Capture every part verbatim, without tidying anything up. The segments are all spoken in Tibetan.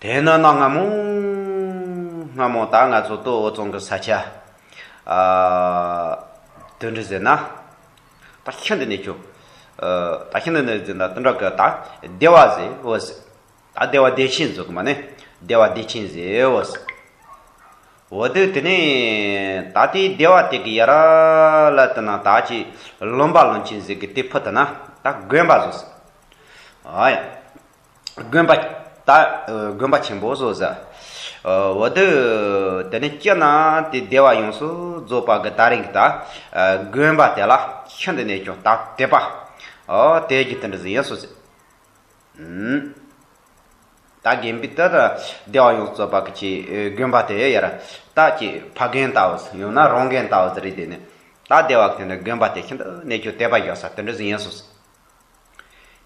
དེ་ནི་གནའ་སྔ་མོ། སྔ་མོ་ད་ང་ཚོ་ལྟོ་འོ་ཙོང་གི་ས་ཆ། ཨ། དུད་འགྲོ་ཟེར་ན། ད་ཤིན་ཏུ་ནས་ཁྱོད། ཨ། ད་ཤིན་ཏུ་ནས་ཟེར་ན་དུད་འགྲོ་གི་ད་བདེ་བ་ཟེར་འོ་ཟེར། ད་བདེ་བ་བདེ་ཆེན་ཟེར་གི་མ་ནི། བདེ་བ་བདེ་ཆེན་ཟེར་འོ་ཟེར། འོ་དེ་དེ་ནས་ད་དེའི་བདེ་བ་དེ་གི་ཡ་ར་ལ་དེ་ན་ད་ཅི་ལོན་པ་ལོན་ཆེན་ཟེར་གི་དེ་ཕུ་དེ་ན་ད་དགོན་པ་བཟོ་ཟེར། ཨ་ཡ། དགོན་པ། ད་དགོན་པ་ཆེན་པོ་བཟོ་ཟེར། འོ་དེ་དེ་ནས་སྤྱིར་ན་དེ་བདེ་བ་ཡོངས་སུ་རྫོགས་པ་གི་ད་རིང་གི་ད་དགོན་པ་དེ་ལ་ཤིན་ཏུ་ནས་ཀྱང་ད་དད་པ། ཨོ་དེ་གི་དེ་འདྲ་ཟིག་ཡིན་སོ་ཟེར། ད་དགོན་པའི་ད་ད་བདེ་བ་ཡོངས་སུ་རྫོགས་པ་གི་ཆེད་དགོན་པ་དེ་ཡར་ད་ཀྱི་ཕ་རྒན་ལྟ་བུ་ཟེར་ཡང་ན་རང་རྒན་ལྟ་བུ་ཟེར་རེད། དེ་ནས་ད་བདེ་བ་གི་དེ་འདྲ་དགོན་པ་དེ་ཤིན་ཏུ་ནས་ཀྱང་དད་པ་བཞག་ས་དེ་འདྲ་ཟིག་ཡིན་སོ་ཟེར།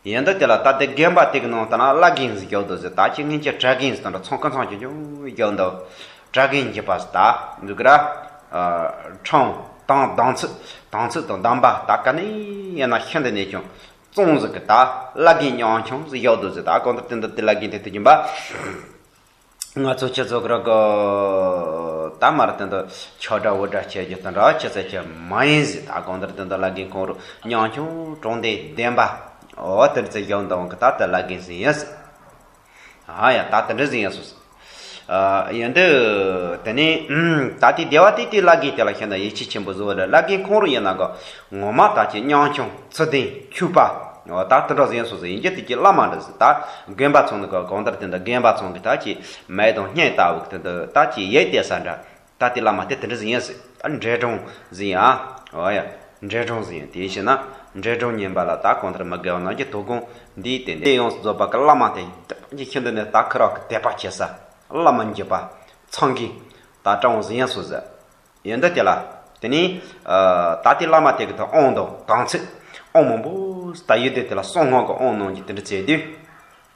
ཡིན་ད་དེ་ལ་ད་དེ་དགོན་པ་དེ་གི་ནང་ད་ན་བླ་རྒན་ཟིག་རྒྱག་འདུག་ཟེར། ད་ཅི་སྔོན་ཆད་གྲྭ་རྒན་ཟིག་དང་འདྲ་ཚོང་ཁང་ཚང་གི་ཅུང་རྒྱག་འདུག་གྲྭ་རྒན་གྱི་པ་ཟིག་ད་འདུག་གི་ར། ཁྲོམ་དང་དང་ཚིག་དང་ཚིག་དང་གདམས་པ་ད་ག་ནས་ཡིན་ན་ཤིན་ཏུ་ནས་ཀྱང་བཙོང་ཟིག་གི་ད་བླ་རྒན་ཉང་ཆུང་ཟིག་རྒྱག་འདུག་ཟེར། ད་གང་ལྟར་དེ་འདི་དེ་བླ་རྒན་དེ་དེ་ཡིན་པ། ང་ཚོ་ཁྱེད་ཚོ་གི་ར་གི་ད་མར་དེ་འདི་ཆོས་སྒྲ་འུར་སྒྲ་བྱེད་རྒྱུ་དེ་འདྲ་ཁྱེད་ཚོ་ཁྱེད་མ་ཡིན་ཟེར། ད་གང་ལྟར་དེ་འདི་བླ་རྒན་ཁོང་རུ་ཉང་ཆུང་གྲོང་སྡེ་བདེན་པ། འོ་དེ་འདྲ་ཚེ་ཡོང་དང་གི་ད་དེ་བླ་རྒན་ཟིག་ཡིན་ཟེར། ཨ་ཡ་ད་དེ་འདྲ་ཟིག་ཡིན་སོ་ཟེར། ཨ། ཡིན་དུས་དེ་ནས་ད་དེ་བདེ་བ་དེ་དེ་བླ་རྒན་དེ་ལ་ཤེས་ན་ཡིད་ཆེས་ཆེན་པོ་བཟོ་བ་རེད། བླ་རྒན་ཁོང་རུ་ཡིན་ན་གོ་ངོ་མ་ད་ཀྱི་ཉང་ཆུང་ཚུལ་ལྡན་ཆོས་པ། འོ་ད་དེ་འདྲ་ཟིག་ཡིན་སོ་ཟེར། ཡིན་རྒྱུ་དེ་ཀྱི་བླ་མ་འདྲ་ཟེར། ད་དགོན་པ་ཚང་ནི་གོ་གང་ལྟར་དེ་འདྲ་དགོན་པ་ཚང་གི་ད་ཀྱི་མེ་དང་སྙིང་ལྟ་བུ་དེ་འདྲ་ད་ཀྱི་ཡིད་དེ་ས་འདྲ། ད་དེ་བླ་མ་དེ་དེ་འདྲ་ཟིག་ཡིན་ཟེར། ད་འདྲེ་སྒྲུང་ཟིག་ཡིན་ཨ། འོ་ཡ། འདྲེ་སྒྲུང་ཟིག་ཡིན། དེ་བྱས་ན་འདྲེ་སྒྲུང་ཉན་པ་ལ་ད་གང་ལྟར་མི་དགེ་བ་རྣམས་ཀྱི་དོ་དགོང་འདིའི་སྟེང་ནས་ཡོངས་སུ་རྫོགས་པ་གི་བླ་མ་དེ་ཀྱི་ཤིན་ཏུ་ནས་ད་ཁི་རག་གི་དད་པ་བྱེད་ས། བླ་མ་འགྱུར་པ། ཚང་གི་ད་དྲང་བོ་ཟིག་ཡིན་སོ་ཟེར། ཡིན་འདི་དེ་ལ། དེ་ནས་ཨ། ད་དེ་བླ་མ་དེ་གི་ད་དབང་དང་དམ་ཚིག་དབང་མང་པོ་ད་ཡུལ་དེ་དེ་ལ་གསང་སྔགས་ཀྱི་དབང་གནང་གི་དེ་འདྲ་བྱས་དུས།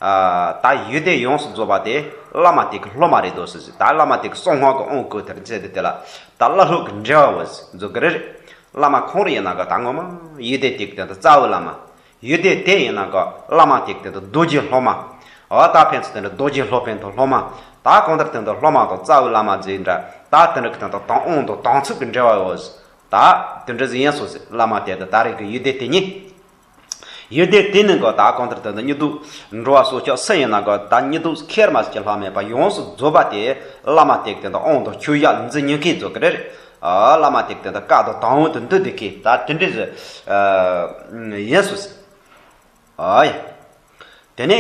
ཨ། ད་ཡུལ་དེ་ཡོངས་སུ་རྫོགས་པ་དེ་བླ་མ་དེ་གི་སློབ་མ་རེད་འདུག་ཟེར། ད་བླ་མ་དེ་གི་གསང་སྔགས་ཀྱི་དབང་བསྐུར་དེར་བྱས་ཏེ་དེ་ལ་ད་བླ་སློབ་ཀྱི་འབྲེལ་བ་བོ་ཟེར་འཛུགས་ཀྱི་རེད། བླ་མ་ཁོང་རུ་ཡིན་ན་ག་ད་ངོ་མ་ཡུལ་དེ་དེ་གི་དེ་ད་རྩ་བའི་བླ་མ། ཡུལ་དེ་དེ་ཡིན་ན་ག་བླ་མ་དེ་གི་དེ་ད་རྡོ་རྗེ་སློབ་མ། འོ་ད་ཕན་ཚུན་དེ་འདྲ་རྡོ་རྗེ་སློབ་དཔོན་དང་སློབ་མ། ད་གང་ལྟར་དེ་འདྲ་སློབ་མ་དང་རྩ་བའི་བླ་མ་ཟེར་འདྲ། ད་དེ་འདྲ་གི་དེ་ད་དང་དབང་དང་དམ་ཚིག་གི་འབྲེལ་བ་ཡོད་ཟེར། ད་དེ་འདྲ་ཟིག་ཡིན་སོ་ཟེར། བླ་མ་དེ་ད་ད་རེས་ཀྱི་ཡུལ་དེ་དེ་ཉིད། ཡུལ་དེ་དེ་ནི་གོ་ད་གང་ལྟར་དེ་ད་མྱུར་དུ་འགྲོ་བ་སོགས་ཀྱང་སུ་ཡིན་ན་གོ་ད་མྱུར་དུ་ཁེར་མ་ཟིག་གི་ལྷག་མེད་པ་ཡོངས་སུ་རྫོགས་པ་དེ་བླ་མ་དེ་གི་དེ་ད་དབང་དང་ཆོས་ཡ་འཛིན་ཉན་མཁན་རྫོགས་ཀྱི་རེད། ཨ། བླ་མ་དེ་གི་དེ་ད་བཀའ་དང་དང་དབང་དུ་འདུ་བསྡད་མཁན་ད་དེ་འདྲ་ཟིག་ཡིན་སོ་ཟེར། ཨ་ཡ། དེ་ནས་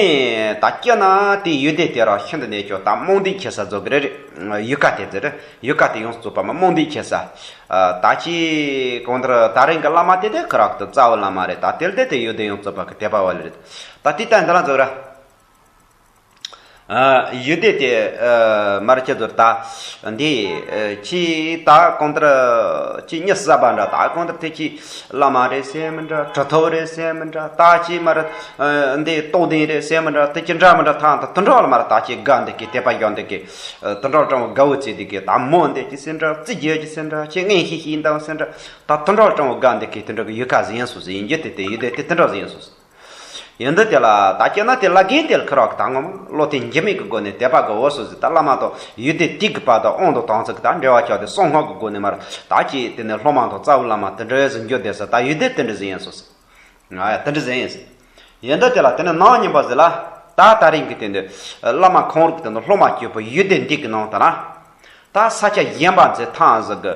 ད་སྐྱེ་ན་དེ་ཡུལ་སྡེ་དེ་ར་ཤིན་ཏུ་ནས་ཀྱང་ད་རྨོངས་དད་ཆེ་ས་རྫོགས་ཀྱི་རེད། ཡུལ་ཁ་དེ་ཟེར། ཡུལ་ཁ་དེ་ཡོངས་སུ་རྫོགས་པ་མ་རྨོངས་དད་ཆེ་ས། ད་ཅི་གང་ལྟར་ད་རིང་གི་བླ་མ་དེ་དེ་ཁི་རག་ཏུ་རྩ་བའི་བླ་མ་རེད། ད་དེ་ལྟ་དེ་ཡུལ་སྡེ་ཡོངས་སུ་རྫོགས་པ་གི་དད་པ་བ་ལ་རེད། ད་དེ་ལྟ་འདི་ལ་རྫོགས་ར། ཡུལ་སྡེ་དེ་མར་ཁྱེད་ཚོར་ད་འདི་ཆི་ད་གང་ལྟར་ཆི་མྱི་གསར་པ་འདྲ། ད་གང་ལྟར་དེ་ཆི་བླ་མ་རེད་ཟེར་མི་འདྲ། གྲུབ་ཐོབ་རེད་ཟེར་མི་འདྲ། ད་ཅི་མར་འདི་རྟོགས་ལྡན་རེད་ཟེར་མི་འདྲ། དེ་ཅི་འདྲ་མི་འདྲ་ཐང་ད་དུད་འགྲོ་ལ་མར་ད་ཅི་དགའ་འདི་གི་དད་པ་ཡོད་འདི་གི་དུད་འགྲོ་སྤྲང་བོ་དགའ་བོ་བྱེད་འདི་གི་ད་མོ་འདི་ཅི་ཟེར་འདྲ། རྩི་རྒྱུ་ཅི་ཟེར་འདྲ། ཆི་ངན་ཤི་ཤི་འདང་ཟེར་འདྲ། ད་དུད་འགྲོ་སྤྲང་བོ་དགའ་འདི་གི་དུད་འགྲོ་གི་ཡུལ་ཁ་ཟིག་ཡིན་སོ་ཟིག་ཡིན་རྒྱུ་དེ་དེ་ཡུལ་སྡེ་དེ་དུད་འགྲོ་ཟིག་ཡིན་སོ་ཟིག་ཡིན་དུས་དེ་ལ་ད་སྐྱེ་ན་དེ་བླ་རྒན་དེ་ལ་ཁི་རག་གི་ད་ངོ་མ་བློ་གཏད་འགྱུར་མེད་ཀྱི་སྒོ་ནས་དད་པ་གི་འོ་སོ་ཟིག་ད་བླ་མ་དང་ཡུལ་སྡེ་དེ་གི་བར་དུ་དབང་དང་དམ་ཚིག་གི་ད་འབྲེལ་བ་ཆགས་ཏེ་གསང་སྔགས་ཀྱི་སྒོ་ནས་མར་ད་ཅི་དེ་ནས་སློབ་མ་དང་རྩ་བའི་བླ་མ་དེ་འདྲ་ཟིག་འགྱུར་བསྡད་ས། ད་ཡུལ་སྡེ་དེ་འདྲ་ཟིག་ཡིན་སོ་ཟིག་ང་ཡ་དེ་འདྲ་ཟིག་ཡིན་ཟིག་ཡིན་དུས་དེ་ལ་དེ་ནས་ནང་ཉིན་པ་ཟིག་ལ་ད་ད་རིང་གི་དེ་འདྲ་བླ་མ་ཁོང་རུ་གི་དེ་འདྲ་སློབ་མ་གཅིག་པོ་ཡུལ་སྡེ་འདི་གི་ནང་དུ་ན། ད་ས་ཆ་གཞན་པ་ཚོའི་ཐང་ཟིག་གི་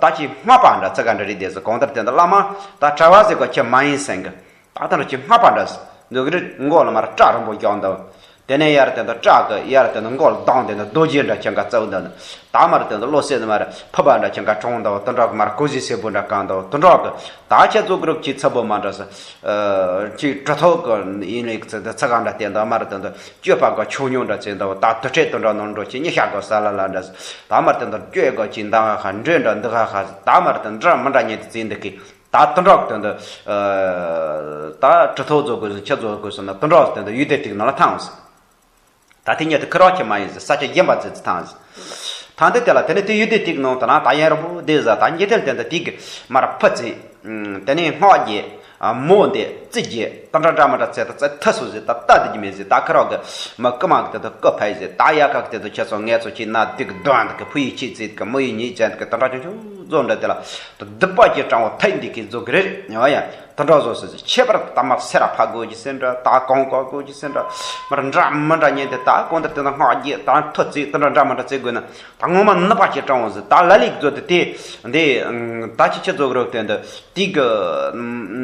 ད་ཅི་སྔགས་པ་འདྲ་ཙི་ག་འདྲ་རེད་དེ་ཟིག་གང་ལྟར་དེ་འདྲ་བླ་མ་ད་གྲྭ་བ་ཟིག་ག་ཁྱེད་མ་ཡིན་ཟེར་གི་ད་ལྟ་རུ་ཅི་སྔགས་པ་འདྲ་ཟིག་འདུག་གི་རེད། མགོ་ལ་མར་སྐྲ་རིང་པོ་བཞག་འདུག་དེ་ནས་ཡར་དེ་འདྲ་སྐྲ་གི་ཡར་དེ་འདྲ་མགོ་ལ་གདོང་དེ་འདྲ་རྡོ་རྗེ་འདྲ་ཁྱེད་ག་བཙུགས་འདུག་ད་མར་དེ་འདྲ་བློ་གསལ་ནས་མར་ཕུར་པ་འདྲ་ཁྱེད་ག་དྲངས་འདུག་དེ་འདྲ་གི་མར་གོས་ཟས་སེར་པོ་འདྲ་གང་འདུག་དེ་འདྲ་གི་ད་ཁྱེད་ཚོ་གི་རུ་ཅི་ཚ་པོ་མ་འདྲ་ཟིག་ཅི་གྲུབ་ཐོབ་གི་ཡིན་ལེགས་ཚེ་འདི་ཚ་ག་འདྲ་བསྟན་འདུག་མར་དེ་འདྲ་སྤྱོད་པ་གི་ཆོས་ཉུང་འདྲ་བྱས་འདུག་ད་དུར་ཁྲོད་དེ་འདྲ་ནང་འགྲོ་ཅི་ཉི་ཤ་གི་ས་ལ་ལ་འདྲ་ཟིག་ད་མར་དེ་འདྲ་སྤྱོད་གི་ཅི་འདང་ཧ་ཧ་འདྲེ་འདྲ་འདུག་ཧ་ཧ་ཟིག་ད་མར་དེ་འདྲ་མི་འདྲ་ཉེ་དུ་བརྩིས་འདུག་གི་ད་དེ་འདྲ་དེ་འདྲ་ད་གྲུབ་ཐོབ་བཟོ་དགོས་ཟིག་ཁྱེད་བཟོ་དགོས་ཟིག་ན་དེ་འདྲ་དེ་འདྲ་ཡུལ་སྡེ་དེ་གི་ནང་ལ་ཐང་ཟིག་ད་དེ་ཉིད་དུ་ཁི་རག་ཁྱེད་མ་ཡིན་ཟེར། ས་ཆ་གཞན་པ་ཙི་ཙི་ཐང་ཟེར། ཐང་དེ་དེ་ལ་དེ་ནས་དེ་ཡུལ་སྡེ་དེ་གི་ནང་དུ་ན་ད་ཡན་རིང་པོ་བསྡད་ཟ། ད་འཇིག་རྟེན་དེ་འདྲ་དེ་གི་མར་ཕུ་ཙི། དེ་ནས་སྔགས་རྒྱས། མོ་འདི་རྩིས་རྒྱས་ད་འདྲ་འདྲ་མི་འདྲ་ཚེ་ད་ཚེ་ཐ་སོ་ཟེར་ད་ལྟ་དེ་གི་མེད་ཟེར། ད་ཁ་རག་གི་མི་རྐུ་མ་གི་དེ་ད་རྐུ་ཕ་ཡི་ཟེར། ད་ཡ་ཁ་གི་དེ་ད་ཁྱེད་ཚོ་ངས་ཚོ་ཁྱེད་ན་དུག་གདོན་གི་ཕུ་ཡི་ཁྱེད་ཚེ་གི་མོ་ཡི་ཉིད་ཅན་གི་ད་འདྲ་ཆུང་ཆུང་བཟོ་འདྲ་དེ་ལ་ད་སྡིག་པ་གི་གྲང་བོ་ཐད་འདི་གི་བཟོ་གི་རེད། ཡ་ཡ་ད་འདྲ་བཟོ་སོ་ཟེར། ཁྱད་པར་དུ་ད་མ་སེ་ར་ཕ་དགོས་ཀྱི་ཟེར་འདྲ། ད་གོང་གོ་དགོས་ཀྱི་ཟེར་འདྲ། མར་འདྲ་མི་འདྲ་ཉན་དེ་ད་གོང་དེར་དེ་ད་སྔགས་རྒྱས་ད་ཐུ་ཚིག་ད་འདྲ་འདྲ་མི་འདྲ་ཚིག་དགོས་ན། ད་ངོ་མ་ནུབ་པ་ཅིག་དྲང་བོ་ཟེར། ད་ལ་ལིག་བཟོ་དེ་དེ་འདི་ད་ཅི་ཆི་བཟོ་གི་རོགས་དེ་འདི་དེ་གི་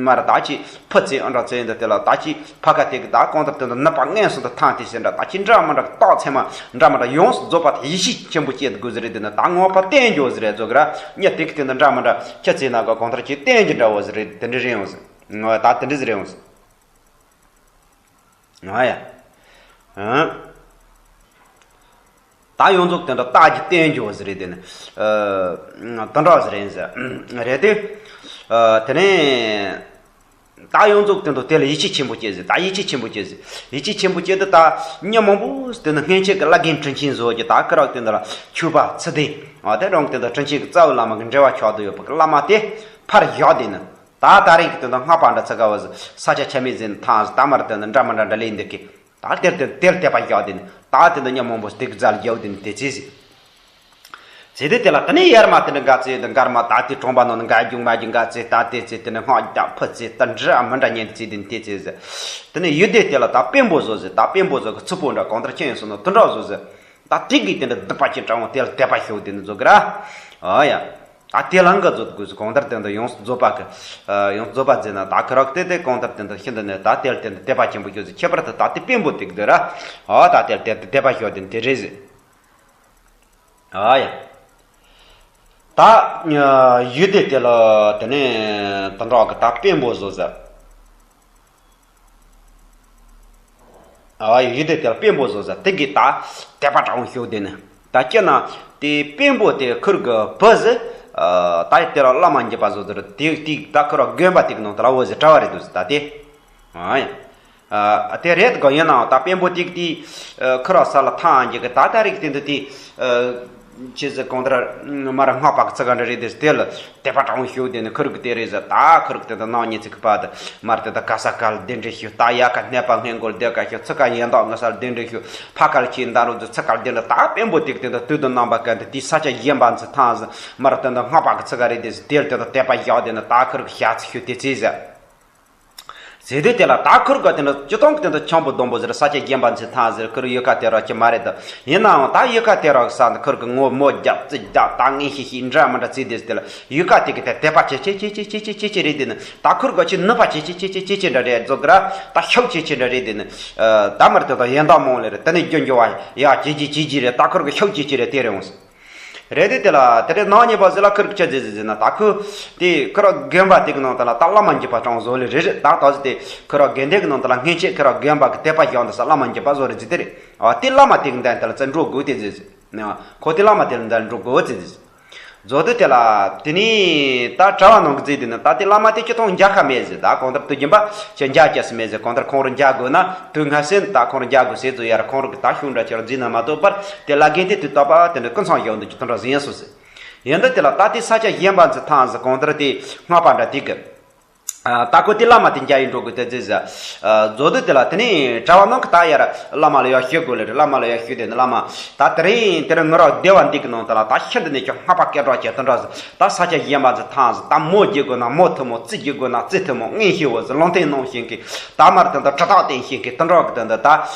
མར་ད་ཅི་ཕུ་ཚེ་ཨ་འདྲ་ཚེ་འདི་དེ་ལ་ད་ཅི་ཕ་ཁ་དེ་གི་ད་གང་ལྟར་དེ་འདི་ནུབ་པ་མངོན་སུམ་དུ་ཐང་དེ་ཟེར་འདྲ། ད་ཅི་འདྲ་མི་འདྲ་རྟགས་ཚད་མ་འདྲ་མི་འདྲ་ཡོངས་སུ་རྫོགས་པ་དེ་ཡེ་ཤེས་ཆེན་པོ་སྐྱེ་དགོས་ཟེར་རེད། དེ་ནི་ད་ངོ་མ་བསྟན་རྒྱུ་ཟེར་རེད་བཟོ་གི་ར། ཉ་དེ་གི་དེ་འདི་འདྲ་མི་འདྲ་ཁྱི་ཚེ་ན་ག་གང་ལྟར་ཅི་བསྟན་རྒྱུ་འདྲ་བོ་ཟེར་རེད། དེ་འདྲ་རེད་ཡོངས་ཟེར། ད་དེ་འདྲ་ཟེར་རེད་ཡོངས་ཟེར། ང་ཡ། ཨང་། ད་ཡོངས་རྫོགས་དེ་འདྲ་རྟགས་ཀྱི་བསྟན་རྒྱུ་ཟེར་རེད་དེ་ནི། ཨ། དེ་འདྲ་ཟེར་རེད་ཟེར། རེད་དེ། ཨ། དེ་ནས། ད་ཡོངས་རྫོགས་དེ་འདྲ་དེ་ལ་ཡིད་ཆེས་ཆེན་པོ་སྐྱེ་ཟེར། ད་ཡིད་ཆེས་ཆེན་པོ་སྐྱེ་ཟེར། ཡིད་ཆེས་ཆེན་པོ་སྐྱེ་དུས་ད་མྱི་མང་པོ་དེ་ནི་སྔན་ཆད་ཀྱི་བླ་རྒན་དྲིན་ཆེན་བཟོ་རྒྱུ་ད་ཁ་རག་དེ་འདྲ་ལ་ཆོས་པ་ཚུལ་ལྡན། ཨ། དེ་རང་དེ་འདྲ་དྲིན་ཆེན་གྱི་རྩ་བའི་བླ་མ་གི་འབྲེལ་བ་ཆགས་བསྡད་ཡོད་པ་གི་བླ་མ་དེ་ཕར་བཞག་དེ་ནི། ད་ད་རེས་ཀྱི་དོན་དུ་སྔགས་པ་འདྲ་ཚ་ག་བ་ས་ཆ་ཆ་མེད་ཟིན་ཐང་ད་མར་དོན་དུ་འདྲ་མི་འདྲ་འདྲ་ལས་འདི་གི་ད་དེར་དེར་དེར་དད་པ་བཞག་དེ་ནི་ད་དེ་འདི་མྱི་མང་པོ་སྡིག་རྫ་ལ་རྒྱབ་དེ་ནི་དེ་ཚེ་ཟིན། ཚེ་དེ་དེ་ལ་དེ་ནས་ཡར་མ་དེ་འདྲ་འགའ་ཚེ་འདི་འགར་མ་ད་དེ་གྲོང་པ་ནང་ནས་འགའ་རྒྱུག་མ་རྒྱུག་འགའ་ཚེ་ད་དེ་ཚེ་དེ་ནི་སྔགས་རྒྱག་ཕུ་ཚེ་ད་འདྲ་མི་འདྲ་ཉན་ཚེ་དེ་ནི་དེ་ཚེ་ཟིན། དེ་ནས་ཡུལ་དེ་དེ་ལ་ད་དཔོན་པོ་བཟོ་ཟིན། ད་དཔོན་པོ་བཟོ་གི་ཚུལ་པོ་འདྲ་གང་ལྟར་ཁྱེད་ཡིན་སོང་ནོ་དེ་འདྲ་བཟོ་ཟིན། ད་དེ་གིས་དེ་འདྲ་སྡིག་པ་ཅན་དྲང་བོ་དེ་ལ་དད་པ་ཞུགས་དེ་ནི་བཟོ་གི་ར། ཨ་ཡ། ད་དེ་ལ་འགའ་རྫོགས་དགོས་སུ་གང་ལྟར་དེ་འདྲ་ཡོངས་སུ་རྫོགས་པ་གི། ཡོངས་སུ་རྫོགས་པ་ཟེར་ན་ད་ཁ་རག་དེ་དེ་གང་ལྟར་དེ་འདྲ་ཤིན་ཏུ་ནས་ད་དེ་ལ་དེ་འདྲ་དད་པ་ཆེན་པོ་ཞུགས་ཟེར། ཁྱད་པར་དུ་ད་དེ་དཔོན་པོ་དེ་གི་དེ་ར། ཨ་ད་དེ་ལ་དེ་དད་པ་ཞུགས་དེ་ནི་དེ་རེད་ཟེར། ཨ་ཡ། ད་ཡུལ་དེ་དེ་ལ་དེ་ནས་དེ་འདྲ་གི་ད་དཔོན་པོ་བཟོ་ཟེར། ཨ་ཡི་དེ་དེར་དཔོན་པོ་བཟོ་ཟེར། དེ་གིས་ད་དད་པ་དྲང་བོ་ཞུགས་དེ་ནི་ད་སྤྱིར་ན་དེ་དཔོན་པོ་དེ་ཁུར་གི་བུ་ཟེར། ད་དེ་ར་བླ་མ་འཇིགས་པ་བཟོ་ཟེར། དེ་དེ་ད་ཁུར་ར་དགོན་པ་དེ་གི་ནང་དུ་ལ་བོ་ཟེར་གྲྭ་བ་རེད་འདུག་ཟེར། ད་དེ་ཨ་ཡ། དེ་རེད་གོ། ཡིན་ནའང་ད་དཔོན་པོ་དེ་གི་དེ་ཁུར་ར་ས་ལ་ཐང་འཇིག་གི་ད་ད་རིག་དེ་འདུག་དེ། ཅི་ཟེར་གང་ལྟར་མར་སྔགས་པ་གི་ཚིག་ག་འདྲ་རེད་དེ་དེ་ལ་དད་པ་དྲང་བོ་ཞུགས་དེ་ནི་ཁུར་གི་དེ་རེད་ཟེར། ད་ཁུར་གི་དེ་ད་ནང་ཉིན་ཚིག་གི་པ་དེ་མར་དེ་ད་ག་ས་ག་ལ་གདན་འདྲེན་ཞུ། ད་ཡ་ག་གནས་པ་སྔས་མགོར་བསྡད་ག་ཞུ། ཚིག་ག་ཡན་དག་ངི་ས་ལ་གདན་འདྲེན་ཞུ། ཕ་ག་ལ་ཁྱེད་འདང་རོགས་ཚོ་ཚིག་ག་ལ་གདན་འདྲེན། ད་དཔོན་པོ་དེ་གི་དེ་ད་དུས་དང་རྣམ་པ་གན་དེ་དེ་ས་ཆ་གཞན་པ་ཚོ་ཐང་ཟེར། མར་དེ་ད་སྔགས་པ་གི་ཚིག་ག་རེད་དེ་ཟེར། དེ་ལ་དེ་ད་དད་པ་བཞག་དེ་ནི་ད་ཁུར་གི་ཞག་ཚིག་ཞུ་དེ་ཚེ་ཟེར། ཟེར་དུས་དེ་ལ་ད་ཁུར་ག་དེ་འདྲ་སྤྱི་བཏང་གི་དེ་འདྲ་ཆང་བུ་སྡོང་པོ་ཟེར། ས་ཆ་གཞན་པ་ཚོས་ཐང་ཟེར། ཁུར་ཡུལ་ཁ་དེ་ར་ཅི་མ་རེད་དོ། ཡིན་ནའང་ད་ཡུལ་ཁ་དེ་ར་གི་ས་འདི་ཁུར་གི་ངོ་མོ་རྒྱབ་རྩིས་རྒྱབ་ད་ངན་ཤིག་ཤིག་འདྲ་མི་འདྲ་བརྩིས་དུས་དེ་ལ་ཡུལ་ཁ་དེ་གི་དེ་དད་པ་ཆེ་ཆེ་ཆེ་ཆེ་རེད་དེ་ནི། ད་ཁུར་ག་ཆེ་ནུས་པ་ཆེ་ཆེ་ཆེ་ཆེ་འདྲ་རེད་བཟོ་གི་ར། ད་ཤུགས་ཆེ་ཆེ་འདྲ་རེད་དེ་ནི། ད་མར་དེ་དང་ཡན་དག་མང་ལེ་རེད། དེ་ནི་རྒྱུ་འགྱུར་བ་ཡ་ཇི་ཇི་ཇི་ཇི་རེད། ད་ཁུར་གི་ཤུགས་ཆེ་ཆེ་རེད་དེ་རེད་འོང་ཟེར། རེད་དེ་དེ་ལ་དེ་རེད་ནང་ཉེས་པ་ཟེར་ལ་ཁུར་གི་ཆ་ཟེར་ཟེར་ཟེར་ན། ད་ཁུ་དེ་ཁུ་ར་དགོན་པ་དེ་གི་ནང་དུ་ལ་ད་བླ་མ་འཇིགས་པ་དྲང་བཟོ་ལེ་རེད་རེད། ད་ད་ཟེར་དེ་ཁུ་ར་དགོན་སྡེ་གི་ནང་དུ་ལ་སྔན་ཆད་ཁུ་ར་དགོན་པ་གི་དད་པ་བཞག་འདི་ས་བླ་མ་འཇིགས་པ་བཟོ་རེད་ཟེར་དེ་རེད། ཨ་དེ་བླ་མ་དེ་གི་འདན་དེ་ལ་ཙེ་འགྲོ་དགོས་དེ་ཟེར་ཟེར། ཁོ་དེ་བླ་མ་དེ་ལ་འདན་འགྲོ་དགོས་ཟེར་ཟེར། བཟོ་དུས་དེ་ལ་དེ་ནི་ད་གྲྭ་བ་ནང་གི་ཟེར་དེ་ནི་ད་དེ་བླ་མ་དེ་ཁྱོད་ཐོང་འཇའ་ཁ་མེད་ཟེར། ད་གང་ལྟར་དུས་རྒྱུན་པ་ཁྱོད་འཇའ་སྐྱ་སི་མེད་ཟེར། གང་ལྟར་ཁོང་རུ་འཇའ་དགོས་ན་དུས་སྔ་སེན་ད་ཁོང་རུ་འཇའ་དགོས་ཟེར་ཚོ་ཡར་ཁོང་རུ་གི་ད་ཤུགས་འདྲ་ཁྱེར་འཛིན་ན་མ་གཏོགས་པར་དེ་བླ་རྒན་དེ་དུས་ཏོག་པ་དེ་འདྲ་ཀུན་ཚང་ཡོང་འདུག་ཀྱི་དོན་འདྲ་ཟིན་སོ་ཟེར། ཡིན་འདུག་དེ་ལ་ད་དེ་ས་ཆ་གཞན་པ་ཚོ་ཐང་ཟེར། གང་ལྟར་དེ་སྔགས་པ་འདྲ་དེ་གི་ད་ཁོ་དེ་བླ་མ་དེ་འཇའ་ཡིན་འགྲོ་དགོས་དེ་ཟེར་ཟེར། བཟོ་དུས་དེ་ལ་དེ་ནི་གྲྭ་བ་ནང་གི་ད་ཡར་བླ་མ་ལ་ཡར་ཞུ་དགོས་ལེ་རེད། བླ་མ་ལ་ཡར་ཞུ་དེ་ནི་བླ་མ་ད་དེ་རིང་དེ་རིང་ང་རང་སྡེ་བ་འདི་གི་ནང་དུ་ལ་ད་ཤིན་ཏུ་ནས་ཀྱང་སྔགས་པ་སྐད་གྲགས་ཅན་དེ་འདྲ་ཟེར། ད་ས་ཆ་གཞན་པ་ཚོ་ཐང་ཟེར། ད་མོ་རྒྱག་དགོས་ན་མོ་ཐུ་མོ། རྩིས་རྒྱག་དགོས་ན་རྩིས་ཐུ་མོ། མངོན་ཤེས་བོ་ཟེར། ལུང་བསྟན་གནང་ཤེས་མཁན། ད་མར་དེ་འདྲ་གྲུབ་རྟགས་བསྟན་ཤེས་མཁན་དེ་འདྲ་གི་དེ་འདྲ་ད་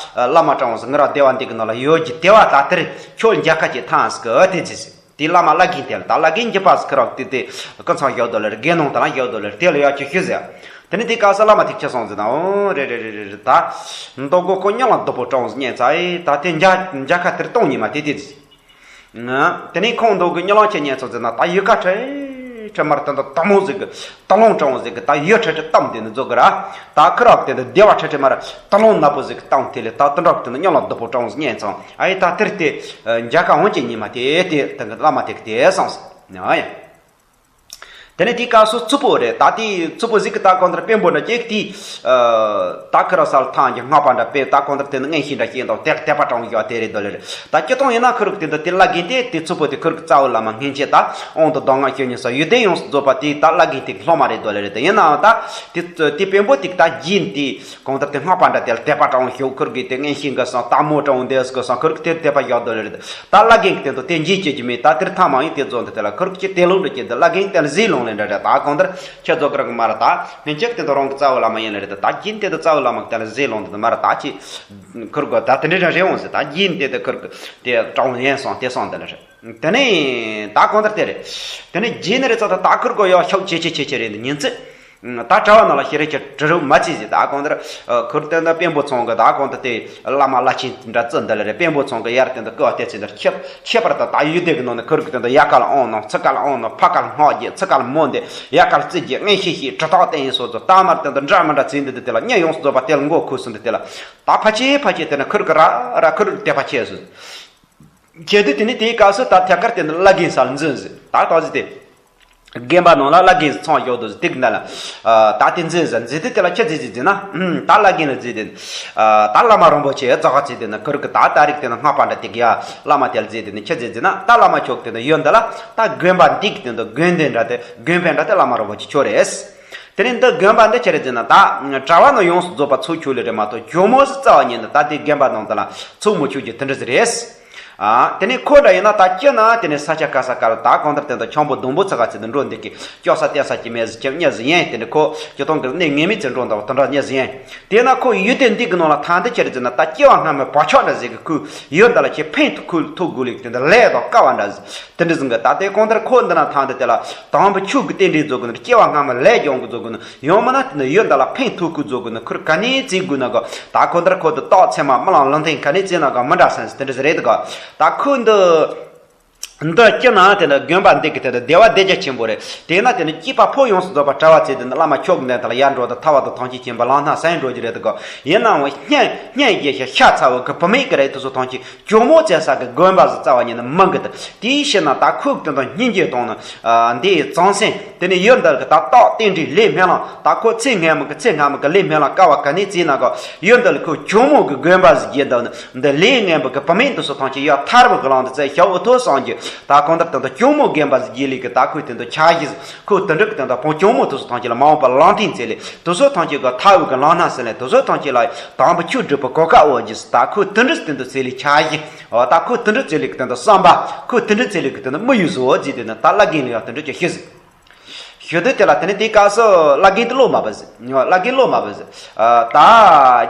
བླ་མ་དྲང་བོ་ཟེར། ང་རང་སྡེ་བ་འདི་གི་ནང་ལ་ཡོད་ཀྱི་སྡེ་བ་ད་དེར་ཁྱོད་འཇའ་ཁ་ཅིག་ཐང་ཟེར་གི་དེ་ཟེར། དེ་བླ་མ་བླ་རྒན་དེ་ལ་ད་བླ་རྒན་འཇིགས་པ་ཟེར་གི་རོགས་དེ་དེ་ཀུན་ཚང་ཡོད་དོ་ལེ་རེད། དགེ་སློང་དེ་ལ་ཡོད་དོ་ལེ་རེད། དེ་ལ་ཡག་ཅིག་ཞུ་ཟེར། དེ་ནས་དེ་སྐབས་སུ་བླ་མ་དེ་ཁྱེད་སོང་ཟེར་ན། འོ་རེད་རེད་རེད་རེད་རེད། ད་མདོ་སྒོ་ཁོ་སྙིང་ལ་སྡུག་པོ་དྲང་བོ་ཟེར་ཉན་ཚ་ཨེ། ད་དེ་འཇའ་འཇའ་ཁ་དེར་གཏོང་ཉི་མ་དེ་དེ་ཟེར། དེ་ནས་ཁོང་མདོ་གི་སྙིང་ལ་ཁྱེད་ཉན་ཚོ་ཟེར་ན། ད་ཡུལ་ཁ་ཁྲེ་ཁྲེ་མར་དེ་འདྲ་དུ་མོ་ཟིག་གི་ད་ལོང་དྲང་བོ་ཟིག་གི་ད་ཡུལ་ཁྲེ་ཁྲེ་གཏམ་དེ་ནི་བཟོ་གི་ར། ད་ཁུ་རག་དེ་འདྲ་སྡེ་བ་ཁྲེ་ཁྲེ་མར་ད་ལོང་ནག་པོ་ཟིག་གི་གཏམ་དེ་ལས་ད་དེ་འདྲ་དེ་ནི་སྙིང་ལ་སྡུག་པོ་དྲང་བོ་ཟེར་ཉན་ཚོ། ཨ་ཡེ་ད་དེར་དེ་འཇའ་ཁ་འོང་ཅིག་ཉི་མ་དེ་དེ་དེ་གི་བླ་མ་དེ་གི་དེ་སོང་ཟེར། ཨ་ཡེ། དེ་ནས་དེའི་སྐབས་སུ་མཚུར་ཕུ་རེད། ད་དེའི་མཚུར་ཕུ་ཟིག་གི་ད་གང་ལྟར་དཔོན་པོ་འདྲ་ཅིག་དེའི་ད་ཁུ་ར་སལ་ཐང་གི་སྔགས་པ་འདྲ་དཔེ་ད་གང་ལྟར་དེ་ནི་མངོན་ཤེས་འདྲ་སྐྱེས་འདུག་དེ་དད་པ་དྲང་བོ་ཡོད་དེ་རེད་འདོད་ལེ་རེད། ད་སྤྱིར་བཏང་ཡིན་ན་ཁུ་རུ་གི་དེ་འདུག་དེ་བླ་རྒན་དེ་དེ་མཚུར་ཕུ་དེ་ཁུ་རུ་གི་རྩ་བའི་བླ་མ་སྔོན་ཆད་ད་དབང་དུ་གདམས་ངག་ཞུ་མྱོང་ས་ཡོན་ཏན་ཡོངས་སུ་རྫོགས་པ་དེ་ད་བླ་རྒན་དེ་གི་སློབ་མ་རེད་འདོད་ལེ་རེད། དེ་ཡིན་ནའང་ད་དེ་དེ་དཔོན་པོ་དེ་གི་ད་རྗེས་དེ། གང་ལྟར་དེ་སྔགས་པ་འདྲ་དེ་ལ་དད་པ་དྲང་བོ་ཞིག་ཁུར་གི་དེ་མངོན་ཤེས་གི་སང་ལྟ་མོ་དྲང་བོ་འདས་གི་སང་ཁུར་གི་དེར་དད་པ་བཞག་དོ་ལེ་རེད། ད་བླ་རྒན་གི་དེ་ཚོ་དེ་འཇིགས་བྱེད་ཀྱི་མེད། ད་དེར་ཐ་མ་ཡིན་དེ་ཚོ་འདི་དེ་ལ་ཁུར་གི་དེ་ལུང་འདྲ་ཀྱི་འདི་བླ་རྒན་དེ་ལ་ཟས་ལོང་ལེ་འདྲ་རེད། ད་གང་ལྟར་ཁྱེད་ཚོ་ཁུར་གི་མ་ར་ད་སྔོན་ཆད་དེ་ཚོ་རང་གི་རྩ་བའི་བླ་མ་ཡིན་ལེ་རེད། ད་རྒྱུན་དེ་ཚོ་རྩ་བའི་བླ་མ་གི་དེ་ལ་ཟས་ལོང་འདི་མ་ར་ད་ཅི་ཁུར་གི་ད་དེ་འདྲ་རེ་རེ་འོང་ཟེར། ད་རྒྱུན་དེ་དེ་ཁུར་གི་དེ་དྲང་བོ་ཡིན་སང་དེ་སང་འདི་ལ་རེད། དེ་ནས་ད་གང་ལྟར་དེ་རེད། དེ་ནས་རྗེས་ནས་རེད་ཙང་ད་ད་ཁུར་གི་ཡོ་ཤོག་ཆེ་ཆེ་ཆེ་ཆེ་རེད་འདི་ཉིན་ཚེ། ད་གྲྭ་བ་ནང་ལ་ཤེས་རིག་གི་གྲི་རུ་མ་བརྩིས་ཟེར། ད་གང་ལྟར་ཁུར་དེ་འདྲ་དཔོན་པོ་ཚང་གི་ད་གང་ལྟར་དེ་བླ་མ་བླ་ཆེན་འདྲ་བརྩི་འདི་ལ་རེད། དཔོན་པོ་ཚང་གི་ཡར་དེ་འདྲ་སྐུ་བ་བལྟས་ཚེ་འདིར་ཁྱབ་ཁྱད་པར་དུ་ད་ཡུལ་སྡེ་གི་ནང་ནས་ཁུར་གི་དེ་འདྲ་ཡ་ག་ལ་ཨང་ནང་ཚི་ག་ལ་ཨང་ནང་ཕ་ག་ལ་སྔགས་རྒྱས་ཚི་ག་ལ་མོ་འདི་ཡ་ག་ལ་རྩིས་རྒྱས་མངོན་ཤེས་ཤེས་གྲི་ཐག་བསྟན་ཡིན་སོགས་ཚོ་ད་མར་དེ་འདྲ་འདྲ་མི་འདྲ་བརྩིས་འདི་འདི་དེ་ལ་གཉེན་ཡོངས་སུ་རྫོགས་པ་དེ་ལ་མགོ་ཁུར་སོང་འདི་དེ་ལ་ད་ཕ་ཆེ་ཕ་ཆེ་དེ་ནས་ཁུར་གི་ར་ར་ཁུར་དད་པ་ཆེ་སོང་། ཁྱེད་དུ་དེ་ནི་དེའི་སྐབས་སུ་ད་ཐད་ཀར་དེ་ནི་བླ་རྒན་སར་འཛིན་ཟིན། ད་ད་ཟིན་ཏེ། དགོན་པ་ནང་ལ་བླ་རྒན་ཚང་ཡོད་དུ་ཟིན་ཏིག་ན་ལ། ད་དེ་འཛིན་ཟིན་འཛིན་དུ་དེ་ལ་ཁྱེད་ཟིན་ཟིན་ཟིན་ན། ད་བླ་རྒན་ལ་ཟིན་ཏེ། ད་བླ་མ་རིན་པོ་ཆེ་རྫོགས་ཚེ་དེ་ནི་ཁུར་གི་ད་ད་རིག་དེ་ནི་སྔགས་པ་འདྲ་ཏིག་ཡ་བླ་མ་དེ་ལ་ཟིན་དེ་ནི་ཁྱེད་ཟིན་ཟིན་ན་ད་བླ་མ་ཆོག་དེ་ནི་ཡོད་འདི་ལ་ད་དགོན་པ་འདིག་དེ་ནི་དགོན་སྡེ་འདྲ་དེ་དགོན་པའི་འདྲ་དེ་བླ་མ་རིན་པོ་ཆེ་ཆོག་རེད། དེ་ནས་འདི་དགོན་པ་འདི་ཆི་རེད་ཟེར་ན་ད་གྲྭ་བ་ནི་ཡོངས་སུ་རྫོགས་པ་ཚུགས་ཆོག་ལེ་རེད་མ་གཏོགས་ཇོ་མོ་ཟི་རྩ་བ་ཉིད་ནི་ད་ལྟའི་དགོན་པ་ནང་དུ་ལ་ཚུགས་མི་ཆོག་རྒྱུ་དེ་འདྲ་ཟིག་རེད། ཨ་དེ་ནས་ཁོ་འདྲ་ཡིན་ན་ད་སྐྱིད་ན་དེ་ནས་ས་ཆ་ག་ས་ག་ལ་ད་གང་ལྟར་དེ་འདྲ་ཆང་བུ་སྡོང་བུ་ཚ་ག་ཚེ་འདི་འགྲོ་འདི་གི་སྐྱོ་ས་བསྟན་ས་ཀྱི་མེད་ཟི་ཁྱབ་གཉིས་ཟི་ཡན་དེ་འདྲ་ཁོ་སྤྱི་སྟོང་གི་གནས་ངེས་མེད་ཚེ་འགྲོ་འདྲ་བ་དེ་འདྲ་གཉིས་ཟི་ཡན། དེས་ན་ཁོ་ཡུལ་དེ་འདི་གི་ནང་ལ་ཐང་འདི་ཆི་རེད་ཟེར་ན་ད་སྐྱེ་བ་སྔ་མའི་བག་ཆགས་འདྲ་ཟིག་གི་ཁོའི་ཡུལ་འདི་ལ་ཁྱེད་ཕན་ཐོགས་ཁོའི་ཐོགས་དགོས་ལེ་དེ་འདྲ་ལས་དང་དཀའ་བ་འདྲ་ཟིག་དེ་འདྲ་ཟིན་གི་ད་ལྟའི་གང་ལྟར་ཁོ་འདི་ན་ཐང་འདི་དེ་ལ་དང་པོ་ཆུ་གི་རྟེན་འབྲེལ་བཟོ་དགོས་ན་སྐྱེ་བ་སྔ་མ་ལས་སྦྱོང་གི་བཟོ་དགོས་ན་ཡང་མིན་ན་དེ་ནི་ཡོད་འདི་ལ་ཕན་ཐོགས་གི་བཟོ་དགོས་ན་ཁུར་ག་ནས་བརྩི་དགོས་ན་གོ་ད་གང་ལྟར་ཁོ་དེ་རྟགས་ཚད་མ་རྨི་ལམ་ལུང་བསྟན་ག་ནས་བརྩིས་ན་གོ་མི་འདྲ་སེམས་སུ་དེ་འདྲ་ཟིག་རེད་གོ་ད་ཁོ་འདི་འདི་སྐྱིད་ན་དེ་ནི་དགོན་པ་འདི་གི་དེ་ནི་བདེ་བ་སྡེ་རྒྱ་ཆེན་པོ་རེད། དེས་ན་དེ་ནི་སྐྱེས་པ་ཕོ་ཡོངས་སུ་རྫོགས་པ་གྲྭ་བ་ཚེ་དེ་ནི་བླ་མ་མཆོག་གི་གདན་དེ་ལ་ཡར་འགྲོ་དང་ཐར་བ་དང་ཐམས་ཅད་མཁྱེན་པ་ལམ་སྣ་སེང་འགྲོ་རྒྱུ་རེད་གོ་ཡིན་ནའང་སྙན་སྙན་རྒྱས་ཤ་ཤ་ཚ་བོ་གི་བུད་མེད་ཀྱི་རེད་དུ་སོ་ཐམས་ཅད། ཇོ་མོ་བཙལ་ས་གི་དགོན་པ་ཟིག་རྩ་བ་ཉིད་ནས་མི་འགི་དེ། དེའི་ཕྱིར་ན་ད་ཁོས་དེ་དང་སྙིང་རྗེ་དང་ནི། འདིའི་གཙང་སེམས་དེ་ནི་ཡོད་འདི་གི་ད་རྟགས་རྟེན་འབྲེལ་ལས་སྨོན་ལམ་ད་ཁོ་ཚེ་སྔ་མ་གི་ཚེ་སྔ་མ་གི་ལས་སྨོན་ལམ་དཀའ་བ་ག་ནས་བརྩིས་ན་གོ་ཡོད་འདི་ལ་ཁོས་ཇོ་མོ་གི་དགོན་པ་ཟིག་བརྒྱུད་འདི་ནི་འདི་ལས་ངན་པ་གི་བུད་མེད་འདི་ཚོ་ཐམས་ཅད་ཡར་ཐར་བ་གི་ལམ་དུ་བཙལ་ཞབས་འོ་ཐོ་སངས་རྒྱས་ད་གང་ལྟར་དེ་དང་ཇོ་མོ་དགོན་པ་ཟིག་བརྒྱུད་ལས་གི་ད་ཁོས་དེ་དང་ཆ་གཞི་ཟིག་ཁོས་དེ་འདྲ་གི་དེ་དང་བོང་ཇོ་མོ་དེ་ཚོ་ཐམས་ཅད་ལ་མ་འོངས་པ་ལམ་སྟོན་བཙལ་ལས་དེ་ཚོ་ཐམས་ཅད་གི་ཐར་བ་གི་ལམ་སྣ་ཟིན་ལས་དེ་ཚོ་ཐམས་ཅད་ལ་དང་པོ་ཆོས་སྒྲུབ་པའི་གོ་སྐབས་འོག་གི་ད་ཁོས་དེ་འདྲ་དེ་འདྲ་ཟེར་ལས་ཆ་གཞི། འོ་ད་ཁོས་དེ་འདྲ་ཟེར་ལས་ཀྱི་དེ་འདྲ་བསམ་པ། ཁོས་དེ་འདྲ་ཟེར་ལས་ཀྱི་དེ་འདྲ་དམིགས་ཡུལ་བཟོ་འོ་ཟེར་དེ་ནི་ད་བླ་རྒན་ལ་ཡང་དེ་འདྲ་ཅིག་ཤེས་ཟིན། ཞུ་དུས་དེ་ལ་དེ་ནི་དེའི་སྐབས་སུ་བླ་རྒན་དེ་བློ་མ་བབས་ཟིན། བླ་རྒན་བློ་མ་བབས་ཟིན། ད་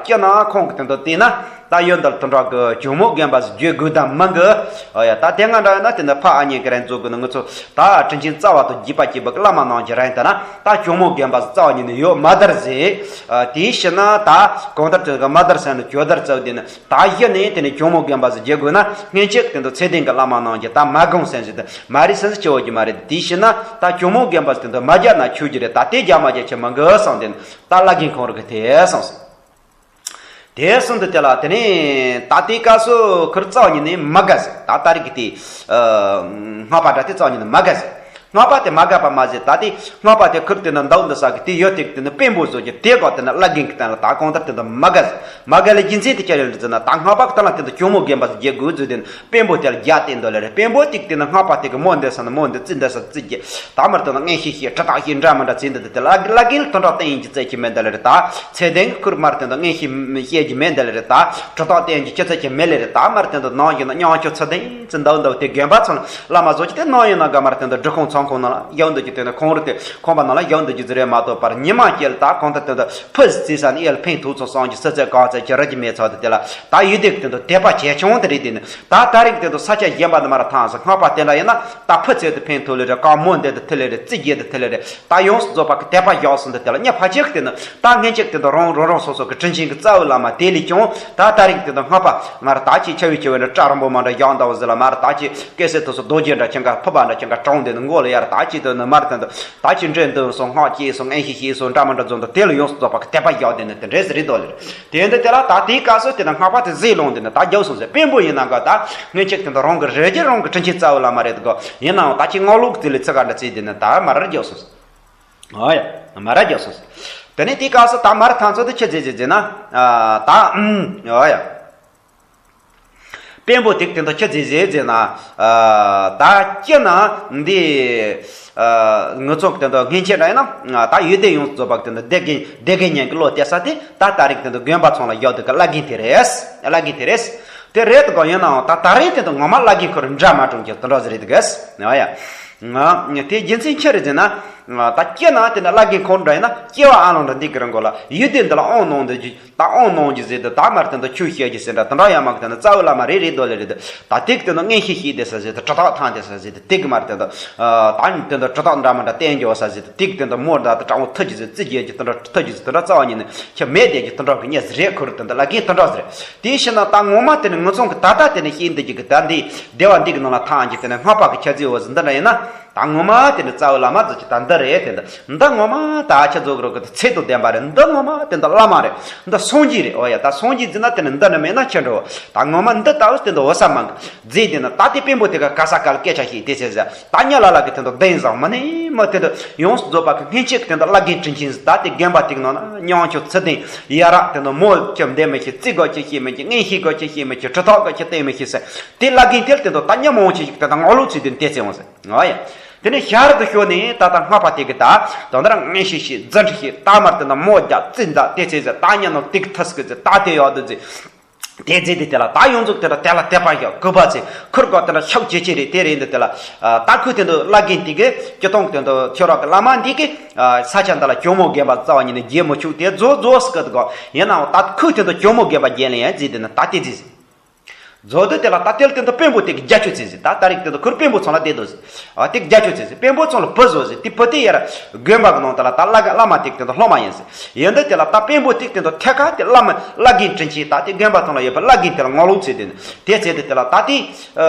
སྐྱིད་ན་ཁོང་གི་དེ་འདྲ་བལྟས་ན་ད་ཡོད་འདི་ལ་དེ་འདྲ་གི་ཇོ་མོ་དགོན་པ་ཟིག་བརྒྱུད་དགོས་དམ་མི་དགོས། ཨ་ཡ་ད་དེ་ང་འདྲ་ཡོད་ན་དེ་འདྲ་ཕ་ཨ་མྱེས་ཀྱི་རང་བཟོ་དགོས་ན་ང་ཚོ་ད་དྲིན་ཆེན་རྩ་བ་དང་རྒྱུད་པ་སྐྱེས་པ་གི་བླ་མ་ནང་གི་རང་ད་ན་ད་ཇོ་མོ་དགོན་པ་ཟིག་རྩ་བ་ཉིད་ནས་ཡོད་མ་དར་ཟིག་དེའི་ཕྱིར་ན་ད་གང་ལྟར་དེ་གི་མ་དར་ཟེར་ན་ཇོ་དར་རྩ་བ་དེ་ནི། ད་གཞི་ནས་དེ་ནས་ཇོ་མོ་དགོན་པ་ཟིག་བརྒྱུད་དགོས་ན་སྔོན་ཆད་དེ་ཚོ་ཚད་ལྡན་གྱི་བླ་མ་ནང་གི་ད་མ་དགོངས་སེམས་ཟིག་དེ་མ་རེད་སེམས་ཟིག་སྐྱེ་བོ་གི་མ་རེད། དེའི་ཕྱིར་ན་ད་ཇོ་མོ་དགོན་པ་ཟིག་དེ་ཚོ་མ་རྒྱག་ན་ཆོག་གི་རེད། ད་དེ་རྒྱག་མ་རྒྱག་ཆེ་མི་འགི་བསམ་དེ་ནི་ད་བླ་རྒན་ཁོང་རུ་གི་དེ་བསམ་སོང་། དེ་གསུངས་དུས་དེ་ལ་དེ་ནས་ད་དེའི་སྐབས་སུ་ཁུར་རྩ་བ་ཉིད་ནས་མ་དགའ་ཟིག་ད་ད་རིག་གི་དེ་སྔགས་པ་འདྲ་དེ་རྩ་བ་ཉིད་ནས་མ་དགའ་ཟིག་སྔགས་པ་དེ་མ་དགའ་བ་མ་ཟད་ད་དེ་སྔགས་པ་དེ་ཁུར་དེ་ན་འདུག་འདི་ས་གི་དེ་ཡོད་དེ་དེ་ནི་དཔོན་པོ་བཟོ་རྒྱུ་དེ་གོ་དེ་ན་བླ་རྒན་གི་སྟེང་ལ་ད་གང་ལྟར་དེ་འདི་མ་དགའ་ཟེར། མ་དགའ་ལ་རྒྱུ་མཚན་དེ་ཅི་ཡོད་ཟེར་ན་ད་སྔགས་པ་གི་སྟེང་ལ་དེ་འདི་ཇོ་མོ་དགོན་པ་ཟིག་བརྒྱུད་དགོས་ཟེར་དེ་ནི་དཔོན་པོ་དེ་ལ་རྒྱ་བསྟན་འདོད་ལེ་རེད། དཔོན་པོ་དེ་གི་དེ་ན་སྔགས་པ་དེ་གི་མོ་འདི་ས་ན་མོ་འདི་རྩི་འདི་ས་རྩི་རྒྱུ་ད་མར་དེ་ན་མངོན་ཤེས་ཤེས་གྲི་ཐག་ཤེས་འདྲ་མི་འདྲ་རྩི་འདི་དེ་ལ་བླ་རྒན་ལ་དོན་དག་བསྟན་ཡིན་གྱི་རྩི་གི་མེད་འདི་ལེ་རེད། ད་ཚེ་ལྡན་གི་ཁུར་མར་དེ་འདི་མངོན་ཤེས་ཤེས་ཀྱི་མེད་འདི་ལེ་རེད། ད་གྲི་ཐག་བསྟན་གྱི་ཅི་ཚད་ཀྱི་མེད་ལེ་རེད། ད་མར་དེ་འདི་ནང་བཞིན་ན་མཉམ་སྤྱོད་ཚུལ་ལྡན། ཙི་འདབ་འདབ་དེ་དགོན་པ་ཚང་བླ་མ་བཟོ་ཅི་དེ་ནང་ཡིན་ན་དགའ་མར་དེ་འདི་འབྲི་ཁུང་ཚང་ཁོང་ནང་ལ་ཡག་འདུག་ཅི་དེ་ནི་ཁོང་རུ་དེ་ཁོང་པ་ནང་ལ་ཡག་འདུག་ཅི་ཟེར་རེད་མ་གཏོགས་པར་ཉི་མ་སྐྱེལ་ད་གང་ལྟར་དེ་འདི་ཕུ་རྩི་ས་ནི་ཡལ་ཕན་ཐོགས་ཚོ་སོང་ཅི་ས་ཚད་གང་ཚད་ཅི་ར་ཅི་མེད་ཚོ་དེ་དེ་ལ་ད་ཡུལ་དེ་དེ་འདི་དད་པ་ཇེ་ཆུང་དེ་རེད། དེ་ནི་ད་ད་རིང་དེ་འདི་ས་ཆ་གཞན་པ་འདི་མར་ཐང་ས་སྔགས་པ་དེ་འདྲ་ཡིན་ན་ད་ཕུ་ཚད་དུ་ཕན་ཐོགས་ལེ་རེད། རྐང་མོ་འདི་དུ་ཐུ་ལེ་རེད། རྩི་རྒྱུ་དུ་ཐུ་ལེ་རེད། ད་ཡོངས་སུ་རྫོགས་པ་གི་དད་པ་བཞག་སོང་དེ་དེ་ལ་ཉ་ཕ་ཆེ་གི་དེ་ནི་ད་སྔན་ཆད་དེ་འདི་རང་རང་རང་སོ་སོ་གི་དྲིན་ཆེན་གི་རྩ་བའི་བླ་མ་དེ་ལས་ཀྱང་ད་ད་རིང་དེ་འདི་སྔགས་པ་མར་ད་ཅི་ཆ་བའི་ཆེ་བའི་འདྲ་སྐྲ་རིང་པོ་མ་འདྲ་ཡང་འདའ་བ་ཟེར་ལ་མར་ད་ཅི་སྐད་སེ་དུ་སོ་རྡོ་རྗེ་འདྲ་ཆེན་ག་ཕུ་པ་འདྲ་ཆེན་ག་གྲོང་དེ་ནི་མགོ་ལ་ ཡར་ད་ཅི་དུ་ནི་མར་དུ་ད་ཅི་འདྲེ་འདུག་སོང་སྔགས་ཀྱིས་སོང་ངན་ཤེས་ཤེས་སོང་འདྲ་མི་འདྲ་འཛོམས་དུ་དེ་ལ་ཡོངས་སུ་རྫོགས་པ་གི་དད་པ་བཞག་དེ་ནི་དེ་འདྲས་རེད་དོ་ལེ། དེ་འདི་དེ་ལ་ད་དེའི་སྐབས་སུ་དེ་ནི་སྔགས་པ་དེ་ཟས་ལོང་དེ་ནི་ད་རྒྱབ་སོང་ཟེར། དཔོན་པོ་ཡིན་ན་ག་ད་ངན་ཆེག་དེ་འདི་རང་གི་རེ་རྒྱུ་རང་གི་དྲིན་ཆེན་རྩ་བའི་བླ་མ་རེད་དོ། ཡིན་ནའང་ད་ཅི་སྔགས་ལུགས་དེ་ལས་ཚིག་ག་འདྲ་ཚིག་དེ་ནི་ད་མར་རྒྱབ་སོང་ཟེར། ཨོ་ཡ། མར་རྒྱབ་སོང་ཟེར། དེ་ནས་དེའི་སྐབས་སུ་ད་མར་ཐང་ཚོ་དེ་ཆི་ཟེར་ཟེར་ཟེར་ན། ད་ཨོ་ཡ། དཔོན་པོ་དེ་དེ་འདི་ཆི་ཟེར་ཟེར་ཟེར་ན། ད་སྤྱིར་ན་འདི་ངུ་ཚོགས་དེ་འདི་སྔན་ཆད་འདྲ་ཡིན་ན་ད་ཡུལ་སྡེ་ཡོངས་སུ་རྫོགས་པ་དེ་འདི་སྡེ་དགེ་སྡེ་དགེ་གཉེན་གྱི་བློ་གཏད་ས་དེ་ད་ད་རིགས་དེ་འདི་དགོན་པ་ཚང་ལ་བཞག་དུས་ཀྱི་བླ་རྒན་དེ་རེད། བླ་རྒན་དེ་རེད། དེ་རེད་དོ། ཡིན་ནའང་ད་ད་རེས་དེ་འདི་ངོ་མ་བླ་རྒན་ཁོ་རང་འདྲ་མ་གྲོངས་ཀྱི་དེ་འདྲ་ཟེར་རེད་དགོས། ཨོ་ཡ། དེ་རྒྱུ་མཚན་ཆི་རེད་ཟེར་ན། ད་སྤྱིར་ན་དེ་འདི་བླ་རྒན་ཁོ་རང་འདྲ་ཡིན་ན་སྐྱེ་བ་ཨ་ལོང་འདྲ་འདི་གི་རང་གོ་ལ་ཡུལ་སྡེ་འདི་ལ་དབང་གནང་འདི་ད་དབང་གནང་རྒྱུ་ཟེར་དུས་ད་མར་དེ་འདི་ཆོས་བཤད་རྒྱུ་ཟེར་འདྲ་དེ་འདྲ་ཡང་མ་གི་དེ་འདི་རྩ་བའི་བླ་མ་རེ་རེ་དོ་ལེ་རེད། ད་དེ་གི་དེ་འདི་མངོན་ཤེས་ཤེས་དེ་ས་ཟེར་དུས་གྲུབ་རྟགས་ཐང་དེ་ས་ཟེར་དུས་དེ་གི་མར་དེ་འདི་ད་ནི་དེ་འདི་གྲུབ་རྟགས་འདྲ་མི་འདྲ་བསྟན་རྒྱུ་ས་ཟེར་དུས་དེ་གི་དེ་འདི་མོ་འདྲ་དེ་དྲང་བོ་ཐུག་རྒྱུ་ཟེར་རྩི་རྒྱུ་གི་དེ་འདྲ་ཐུག་རྒྱུ་ཟེར་དེ་འདྲ་རྩ་བ་ཉིད་ནས་ཁྱེད་མེད་བསྡད་རྒྱུ་དེ་འདྲ་གི་གཉེར་ཟེར་རེད། ཁོ་རུ་དེ་འདི་བླ་རྒན་དེ་འདྲ་ཟེར་རེད། དེ་ཕྱིར་ན་ད་ངོ་མ་དེ་ནི་ངུ་ཚང་གི་ད་ལྟ་དེ་ནི་ཤེས་འདི་རྒྱུ་གི་ད་འདི་སྡེ་བ་འདི་གི་ནང་ལ་ཐང་གི་དེ་ནི་སྔགས་པ་གི་ཆ་ཚིག་འོ་ཟེར་འདི་འདྲ་ཡིན་ན། ད་ངོ་མ་དེ་ནི་རྩ་བའི་བླ་མ་ཟེར་གྱི་ད་འདི་རེད། དེ་འདི་འདི་ངོ་མ་ད་ཨ་ཆ་རྫོགས་རོགས་ཀྱི་ཚད་དང་ལྡན་པ་རེད། འདི་ངོ་མ་དེ་འདི་བླ་མ་རེད། འདི་སངས་རྒྱས་རེད། འོ་ཡ། ད་སངས་རྒྱས་ཟེར་ན་དེ་ནི་འདི་ནི་མེད་ན་ཆི་འགྲོ། ད་ངོ་མ་འདི་ལྟ་བུ་དེ་འདི་འོ་ས་མང་གི་རྫས་དེ་ནི་ད་དེ་དཔོན་པོ་དེ་ག་ག་ས་ག་ལ་སྐད་ཆ་བཤད་དེ་ཟེར་ཟེར། ད་ཉ་ལ་ལ་གི་དེ་འདི་བདེན་བཟང་མ་ནི་མ་དེ་འདི་ཡོངས་སུ་རྫོགས་པ་གི་སྔན་ཆད་གི་དེ་འདི་བླ་རྒན་དྲིན་ཆེན་ཟེར། ད་དེ་དགོན་པ་དེ་གི་ནང་ན་མྱང་ཆུ་ཚུལ་ལྡན་ཡ་རབས་དེ་འདི་མོ་ཁྱོད་འདེམས་མི་ཤེས། རྩིས་དགོས་ཀྱི་ཤེས་མི་ཤེས། མངོན་ཤེས་དགོས་ཀྱི་ཤེས་མི་ཤེས། གྲུབ་རྟགས་དགོས་ཀྱི་བསྟན་མི་ཤེས་ཟེར། དེ་བླ་རྒན་དེ་ལ་དེ་འདི་ད་ཉ་མང་ཆེ་ཞིག་དེ་འདི་ངོ་ལོག་ཚུལ་དེ་འདི་བལྟས་ཚེ་འོང་ཟེར། ཨོ་ཡ། དེ་ནས་ཤར་དུ་ཤོར་ནས་ད་ལྟ་སྔགས་པ་དེ་གི་ད་དོན་དག་མངོན་ཤེས་ཤེས། རྫུ་འཕྲུལ་ཤེས། ད་མར་དེ་ན་མོ་རྒྱག་རྩིས་འདག་དེ་ཚེ་ཟེར། ད་ཉ་ནོ་ཏིག་ཐུ་སྐུ་ཚེ་ད་དེ་ཡག་དུ་ཚེ། དེ་ཚེ་དེ་དེ་ལ་ད་ཡོངས་རྫོགས་དེ་ལ་དེ་ལ་དད་པ་ཡག་གུས་པ་ཚེ་ཁུར་གོ་དེ་ལ་ཤུགས་ཇེ་ཆེ་རེད། དེ་རེད་འདི་དེ་ལ་ད་ཁུ་དེ་འདི་བླ་རྒན་དེ་གི་སྤྱི་གཏོང་དེ་འདི་ཁྱོད་རང་གི་བླ་མ་འདི་གི་ས་ཆ་འདི་ལ་ཇོ་མོ་དགོན་པ་རྩ་བ་ཉིད་ནས་རྒྱས་མི་ཆུག་དེ་རྫོགས་རྫོགས་སྐུ་དགོ་ཡིན་ནའང་ད་ཁུ་དེ་འདི་ཇོ་མོ་དགོན་པ་རྒྱས་ལེ་ཡང་རྫི་དེ་ནི་ད་དེ་རྫི། རྫོགས་དུས་དེ་ལ་ད་ཏེལ་དེ་འདི་དཔོན་པོ་དེ་གི་རྒྱ་ཆོས་ཚེ་ཟེར། ད་ད་རིག་དེ་འདི་ཁུར་དཔོན་པོ་ཚང་ལ་བསྡད་དོ་ཟེར། ཨ་དེ་གི་རྒྱ་ཆོས་ཚེ་ཟེར། དཔོན་པོ་ཚང་ལ་བུ་བཟོ་ཟེར། དེ་བུ་དེ་ཡར་དགོན་པ་གི་ནང་དེ་ལ་ད་བླ་བླ་མ་དེ་གི་དེ་འདི་སློབ་མ་ཡིན་ཟེར། ཡིན་དུས་དེ་ལ་ད་དཔོན་པོ་དེ་གི་དེ་འདི་ཐད་ཀར་དེ་བླ་མ་བླ་རྒན་དྲིན་ཆེན་ད་དེ་དགོན་པ་ཚང་ལ་ཡོད་པ་བླ་རྒན་དེ་ལ་ངོ་ལོག་ཚེ་དེ་ནི་དེ་ཚེ་དེ་དེ་ལ་ད་དེ་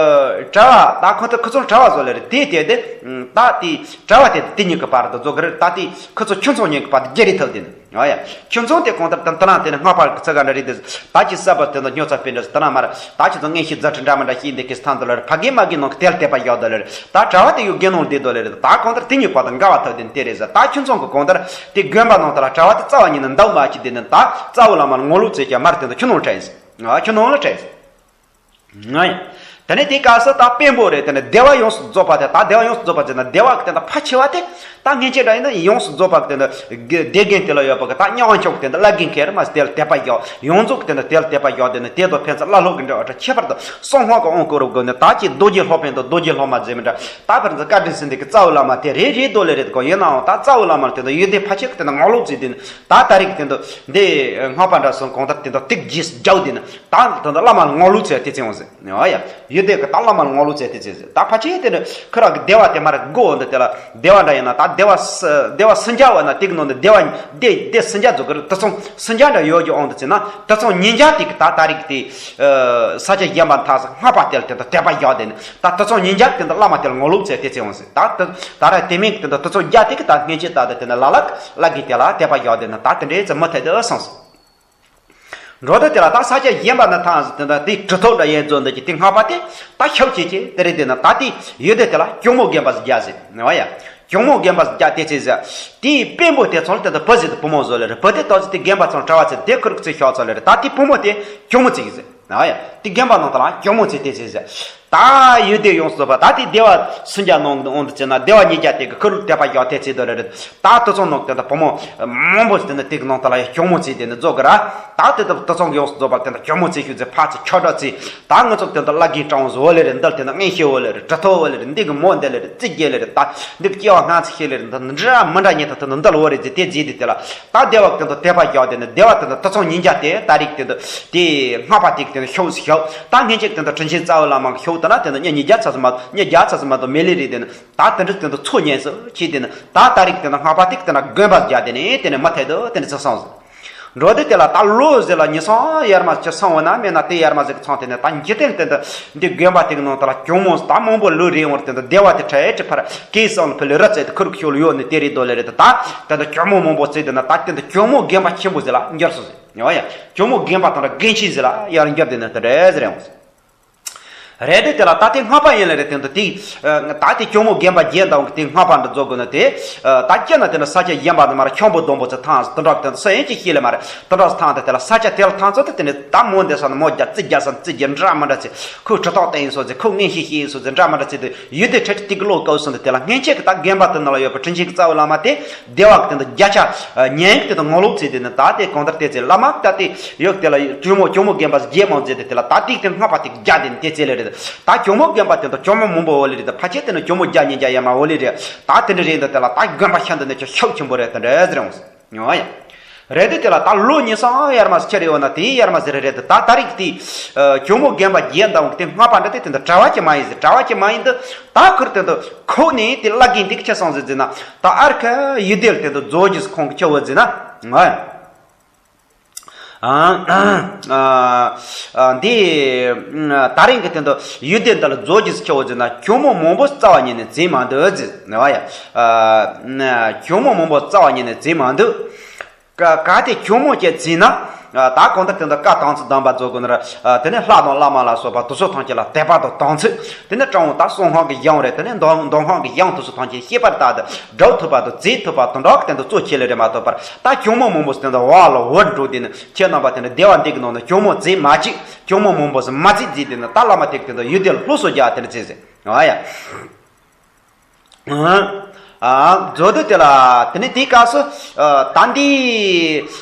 གྲྭ་བ་ད་ཁོང་ཚོ་ཁུ་ཚོང་གྲྭ་བ་བཟོ་ལེ་རེད། དེ་དེ་དེ་ད་དེ་གྲྭ་བ་དེ་དེ་གཉིས་ཀྱི་བར་དུ་རྫོགས་གི་རེད། ད་དེ་ཁུ་ཚོ་ཁྱུ་ཚོགས་གཉིས་ཀྱི་བར་དུ་རྒྱ་རི་ཐུབ་དེ་ནི། ཨ་ཡ། ཁྱུ་ཚོགས་དེ་གང་ལྟར་དེ་ལྟ་ན་དེ་ནི་སྔགས་པ་གི་ཚ་ག་འདྲ་རེད་དེ། ད་ཅི་ས་བབ་དེ་ནི་སྨྱོ་ཚ་སྤེལ་འདྲ་ཟེར་དེ་ན་མ་ར། ད་ཁྱེད་ཚོ་མངོན་ཤེས་རྫུ་འཕྲུལ་འདྲ་མི་འདྲ་ཤེས་འདི་ཁེ་སི་ཐང་དུ་ལ་རེད། ཕ་གི་མ་གི་ནང་གི་དེ་ལ་དད་པ་ཡག་དུ་ལ་རེད། ད་གྲྭ་བ་དེ་ཡོད་དགེ་ནང་བསྡད་དུ་ལ་རེད། ད་གང་ལྟར་དེ་གཉིས་བར་དུ་འགལ་བ་ཐུབ་དེ་ནི་དེ་རེད་ཟེར། ད་ཁྱུ་ཚོགས་གི་གང་ལྟར་དེ་དགོན་པ་ནང་དུ་ལ་གྲྭ་བ་དེ་རྩ་བ་ཉིད་ནས་འདུག་མ་བྱེད་དེ་ནི་ད་རྩ་བའི་བླ་མ་ལ་ངོ་ལོག་བྱེད་ཀྱང་མར་དེ་ནི་ཁྱུ་ནང་ལ་ཁྲིད་ཟེར། ཨ་ཁྱུ་ནང་ལ་ཁྲིད་ཟེར། ང་ཡིན། དེ་ནས་དེའི་སྐབས་སུ་ད་དཔོན་པོ་རེད། དེ་ནས་སྡེ་བ་ཡོངས་སུ་རྫོགས་པ་དེ་ད་སྡེ་བ་ཡོངས་སུ་རྫོགས་པ་ཟེར་ན་སྡེ་བ་གི་དེ་འདྲ་ཕལ་ཆེ་བ་དེ་ད་སྔན་ཆད་འདྲ་ཡིན་ན་ཡོངས་སུ་རྫོགས་པ་གི་དེ་འདྲ་སྡེ་དགོན་དེ་ལ་ཡོད་པ་གི་ད་མྱང་ཆུང་གི་དེ་འདྲ་བླ་རྒན་ཁེར་མ་དེ་ལ་དད་པ་ཡག་ཡོངས་རྫོགས་གི་དེ་འདྲ་དེ་ལ་དད་པ་ཡག་དེ་ནས་དེ་དང་ཕན་ཚུན་བླ་སློབ་གི་འབྲེལ་བ་འདྲ་ཁྱད་པར་དུ་གསང་སྔགས་ཀྱི་དབང་བསྐུར་རོགས་དགོས་ནས་ད་ཅི་རྡོ་རྗེ་སློབ་དཔོན་དང་རྡོ་རྗེ་སློབ་མ་ཟེར་མི་འདྲ་ད་ཕན་ཚུན་བཀའ་དྲིན་སེམས་ལྡན་གི་རྩ་བའི་བླ་མ་དེ་རེད་རེད་དོ་ལེ་རེད་དགོས། ཡིན་ནའང་ད་རྩ་བའི་བླ་མ་དེ་འདྲ་ཡུལ་སྡེ་ཕལ་ཆེར་གི་དེ་འདྲ་ངོ་ལོག་བྱས་དེ་ནས་ད་ད་རེས་གི་དེ་འདྲ་འདི་སྔགས་པ་འདྲ་སོང་གང་ལྟར་དེ་འདྲ་ཏིག་རྗེས་རྒྱག་དེ་ནས། ད་ད་ལྟ་བླ་མ་ལ་ངོ་ལོག་བྱས་དེ་ཚེ་འོང་ཟེར། ཨ་ཡ། ཡུལ་སྡེ་གི་ད་བླ་མ་ལ་ངོ་ལོག་བྱས་དེ་ཚེ་ཟེར། ད་ཕལ་ཆེར་དེ་ནི་ཁོ་རང་གི་སྡེ་བ་དེ་མར་སྒོ་འོང་དུ་དེ་ལ་སྡེ་བ་འདྲ་ཡིན་ན་ད་སྡེ་བ་སུ་སྡེ་བ་སུམ་བརྒྱ་བ་ན་དེ་གི་ནང་ནས་སྡེ་བ་སྡེ་སྡེ་སུམ་བརྒྱ་རྫོགས་གི་རེད། དེ་ཚོ་སུམ་བརྒྱ་འདྲ་ཡོད་ཀྱི་འོང་དུ་ཚེ་ན་དེ་ཚོ་ཉིས་བརྒྱ་དེ་གི་ད་ད་རེས་ཀྱི་དེ་ས་ཆ་གཞན་པ་མཐའ་ས་སྔགས་པ་དེ་ལ་དེ་ད་དད་པ་བཞག་དེ་ནི་ད་དེ་ཚོ་ཉིས་བརྒྱ་དེ་ད་བླ་མ་དེ་ལ་ངོ་ལོག་བྱས་དེ་ཚེ་འོང་ཟེར། ད་ད་ད་ར་དེ་མིན་གི་དེ་ད་དེ་ཚོ་བརྒྱ་དེ་གི་ད་སྔན་ཆད་ད་ད་དེ་ནི་ལ་ལ་ལ་གི་དེ་ལ་དད་པ་བཞག་དེ་ནི་ད་དེ་འདྲའི་ཚེ་མི་ཐད་དེ་སོང་ཟེར། འགྲོ་དོན་དེ་ལ་ད་ས་ཆ་གཞན་པ་ན་ཐང་ཟེར་དེ་འདྲ་དེ་གྲུབ་ཐོབ་འདྲ་ཡན་རྫོགས་འདི་ཀྱི་དེ་སྔགས་པ་དེ་ད་ཤབ་བྱེད་ཀྱི་དེ་རེད། དེ་ན་ད་དེ་ཡོད་དེ་དེ་ལ་སྐྱོར་མོ་རྒན་པ་ཟེར་རྒྱ་ཟེར་ནས་བ་ཡ། སྐྱོར་མོ་རྒན་པ་ཟེར་རྒྱ་དེ་ཚེ་ཟེར། དེའི་དཔོན་པོ་དེ་ཚོ་ལ་དེ་ད་བུ་ཟེར་དེ་བུ་མོ་བཟོ་ལེ་རེད། བུ་དེ་ད་ཟེར་དེ་རྒན་པ་ཚོ་གྲྭ་བ་ཚེ་དེ་ཁུར་ཚེ་ཤོག་ཚོ་ལེ་རེད། ད་དེ་བུ་མོ་དེ་སྐྱོར་མོ་ཚེ་ཟེར་ན་བ་ཡ། དེ་རྒན་པ་ནང་དུ་ལ་སྐྱོར་མོ་ཚེ་དེ་ཚེ་ཟེར། ད་ཡུལ་སྡེ་ཡོངས་སུ་རྫོགས་པ་ད་དེ་སྡེ་བ་སུམ་བརྒྱ་ནང་དུ་འོང་དུ་བྱས་ན་སྡེ་བ་ཉིས་བརྒྱ་དེ་གི་ཁུར་དད་པ་བཞག་དེ་ཚེ་དོ་རེ་རེད། ད་དེ་ཚོ་ནང་དེ་ད་བུ་མོ་མང་པོ་ཞིག་དེ་ནི་དེ་གི་ནང་དུ་ལ་ཡང་སྐྱོར་མོ་ཚེ་དེ་ནི་རྫོགས་གི་ར། ད་དེ་ད་དེ་ཚོ་ཡོངས་སུ་རྫོགས་པ་དེ་ད་སྐྱོར་མོ་ཚེ་ཤུགས་ཚེ་ཕར་ཚེ་ཆོག་འགྲོ་ཚེ། ད་ང་ཚོ་དེ་ད་བླ་རྒན་སྤྲང་བོ་བཟོ་བ་ལེ་རེད། འདི་དེ་ད་མངོན་ཤེས་བོ་ལེ་རེད། གྲུབ་ཐོབ་བོ་ལེ་རེད། འདི་གི་མོ་འདི་ལེ་རེད། རྩིས་རྒྱས་ལེ་རེད། ད་འདི་གི་སྐྱེ་བ་སྔ་ཚེ་ཤེས་ལེ་རེད། འདི་འདྲ་མི་འདྲ་ཉེ་ཐག་དེ་ནི་འདི་ལ་བོ་རེད་ཟེར་དེ་བརྗེད་དེ་དེ་ལ་ད་སྡེ་བ་དེ་ད་དད་པ་བཞག་དེ་ནི་སྡེ་བ་དེ་ད་དེ་ཚོ་ཉིས་བརྒྱ་དེ་ད་རིག་དེ་ད་དེ་སྔགས་པ་དེ་གི་དེ་ནི་ཤོག་ཤོག་ད་སྔན་ཆད་དེ་ད་དྲིན་ཆེན་རྩ་བའི་བླ་མ་གི་ཤོག་དེ་ན་དེ་ད་ཉིས་བརྒྱ་ཚ་ཚ་མ་ཉིས་བརྒྱ་ཚ་ཚ་མ་གཏོགས་མེད་ལེ་རེད། དེ་ནི། ད་དེ་འདྲ་དེ་འདྲ་ཚོ་ཉན་སོ་ཅི་དེ་ནི་ད་ད་རིག་དེ་འདྲ་སྔགས་པ་ཏིག་དེ་འདྲ་དགོན་པ་རྒྱ་དེ་ནི་དེ་ནི་མ་ཐད་དོ་དེ་འདྲ་ཚོ་སོང་ཟེར། འགྲོ་དུས་དེ་ལ་ད་ལོ་ཟེར་ལ་ཉི་ཤུ་ཡར་མར་ཅིག་སོང་བ་ན་མེད་ན་དེ་ཡར་མར་ཟིག་ཚང་དེ་ནས་ད་འཇིག་རྟེན་སྟེང་དུ་འདི་དགོན་པ་དེ་གི་ནང་དུ་ལ་གྱོང་མོ་ད་མང་པོ་ལོས་རེད་འོང་དེ་འདུག་སྡེ་བ་དེ་ཁྲ་ཨེ་ཁྲི་ཕར་གེ་སང་ལ་ཕུ་ལེ་ར་ཚད་དུ་ཁུར་ཤོ་ལ་ཡོད་ནི་དེ་རེད་དོ་ལེ་རེད་དུ་ད་དེ་འདུག་གྱོང་མོ་མང་པོ་བརྩིས་དེ་ན་ད་དེ་འདུག་གྱོང་མོ་དགོན་པ་ཆེན་པོ་ཟེར་ལ་འགྱུར་སོང་ཟེར་ཉོ་ཡ། གྱོང་མོ་དགོན་པ་དང་ར་དགོན་ཆེན་ཟེར་ལ་ཡར་འགྱུར་དེ་ནི་དེ་རེད་ཟེར་འོང་ཟེར། རེད་དེ་དེ་ལ་ད་དེ་སྔགས་པ་ཡིན་ལ་རེད་དེ་འདུག་དེ། ད་དེ་གྱོང་མོ་དགོན་པ་བརྒྱད་འདང་གི་དེ་སྔགས་པ་འདི་རྫོགས་དགོས་ན་དེ། ད་སྐྱེ་ན་དེ་ནི་ས་ཆ་གཞན་པ་ནི་མར་ཁྱང་པོ་སྡོང་པོ་ཚོ་ཐང་དུ་འགྲོ་དེ་འདུག་སུ་ཡིན་གྱི་ཤེས་ལེ་མ་རེད་དུ་འགྲོ་ཐང་དེ་དེ་ལ་ས་ཆ་དེ་ལ་ཐང་ཚོ་དེ་དེ་ནི་ད་མོ་འདི་ས་ནི་མོ་བརྒྱ་རྩི་བརྒྱ་སམ་རྩི་བརྒྱ་འདྲ་མི་འདྲ་ཚེ་ཁོས་གྲི་ཐོག་བསྟན་ཡིན་སོ་ཚེ་ཁོས་ངན་ཤེས་ཤེས་ཡིན་སོ་ཚེ་འདྲ་མི་འདྲ་ཚེ་དེ་ཡུལ་དེ་ཁྲི་ཁྲི་ཏིག་ལོ་ཀའུ་སོང་དེ་དེ་ལ་སྔན་ཆད་ཀྱི་ད་དགོན་པ་དེ་ནང་ལ་ཡོད་པའི་དྲིན་ཆེན་གྱི་རྩ་བའི་བླ་མ་དེ། སྡེ་བ་གི་དེ་འདུག་བརྒྱ་ཆ་ཉན་གི་དེ་འདུག་ངོ་ལོག་བྱས་དེ་ནི་ད་དེ་གང་ལྟར་བལྟས་ཚེ་བླ་མ་ད་དེ་ཡོད་དེ་ལ་གྱོང་མོ་གྱོང་མོ་དགོན་པ་བརྒྱད་མང་མཛད་དེ་དེ་ལ་ད་དེ་དེ་སྔགས་པ་དེ་བརྒྱ་དེ་ནི་དེ་ཚེ་ལེ་རེད། ད་གྱོང་མོ་དགོན་པ་དེ་འདུག་གྱོང་མོ་མང་པོ་འོ་ལེ་རེད། ད་ཕལ་ཆེར་དེ་ནི་གྱོང་མོ་བརྒྱ་ཉིས་བརྒྱ་ཡར་མར་འོ་ལེ་རེད། ད་དེ་འདྲ་རེད་འདུག་དེ་ལ་ད་དགོན་པ་ཤིན་ཏུ་ནས་ཁྱོད་ཤུགས་ཆེན་པོ་རེད་དེ་འདྲ་ཟེར་འོང་ཟེར་ཡོང་ཡ། རེད་དེ་དེ་ལ་ད་ལོ་ཉི་ཤུ་ཡར་མར་ཁྱེར་ཡོང་ན་དེ་ཡར་མར་ཟེར་རེད་དེ་ད་ད་རིག་དེ་གྱོང་མོ་དགོན་པ་བརྒྱད་འདུག་དེ་སྔགས་པ་འདྲ་དེ་དེ་འདུག་གྲྭ་བ་ཅིག་མ་ཡིན་ཟེར། གྲྭ་བ་ཅིག་མ་ཡིན་འདུག་ད་ཁུར་དེ་འདུག་ཁོ་ནི་དེ་བླ་རྒན་འདི་གི་ཆ་སོང་ཟེར་ཟེར་ན་ད་ཨར་ཁ་ཡུལ་དེ་ལ་དེ་འདུག་རྫོགས་རྗེས་ཁོང་གི་ཆ་བོ་ཟེར་ན་ང་ཨ་ཨ་འདི་ད་རིང་གི་དེ་འདུག་ཡུལ་དེ་འདི་ལ་རྫོགས་རྗེས་ཆ་བོ་ཟེར་ན་གྱོང་མོ་མང་པོ་རྩ་བ་ཉིད་ནས་བྱེད་མ་འདུག་ཟེར་ནི་བ་ཡ། གྱོང་མོ་མང་པོ་རྩ་བ་ཉིད་ནས་བྱེད་མ་འདུག་ག་ག་དེ་གྱོང་མོ་བཅས་བྱས་ན། ད་གང་ལྟར་དེ་འདྲ་བཀའ་དམ་ཚིག་གདམས་པ་རྫོགས་དགོས་ན་ར། དེ་ནས་ལྷ་དང་བླ་མ་ལ་སོགས་པ་དེ་ཚོ་ཐམས་ཅད་ལ་དད་པ་དང་དམ་ཚིག་དེ་ནས་དྲང་བོ་ད་གསང་སྔགས་ཀྱི་གཞུང་རེད། དེ་ནས་མདོ་མདོ་སྔགས་ཀྱི་གཞུང་དེ་ཚོ་ཐམས་ཅད་ཤེས་པར་བལྟ་སྟེ་སྒྲུབ་ཐུབ་པ་དང་བྱེད་ཐུབ་པ་དང་འདྲ་གི་དེ་འདྲ་གཙོ་ཆེ་ལེ་རེད་མ་གཏོགས་པར་ད་གྱོང་མོ་མང་པོ་ཞིག་དེ་འདྲ་བ་ལ་འུར་འགྲོ་དེ་ནི་ཁྱེད་རྣམ་པ་དེ་འདྲ་སྡེ་བ་འདི་གི་ནང་ནས་གྱོང་མོ་བྱས་མ་བཅུག་གྱོང་མོ་མང་པོ་ཞིག་མ་བྱས་བྱས་དེ་ནི་ད་བླ་མ་དེ་གི་དེ་འདྲ་ཡུལ་དེ་ལ་ལྷུ་སོ་རྒྱག་དེ་འདྲ་བྱས་ཟེར། ཨ་ཡ། ཨ། མཛོད་དུ་དེ་ལ་དེ་ནས་དེའི་སྐབས་སུ་ཨ། ད་འདི་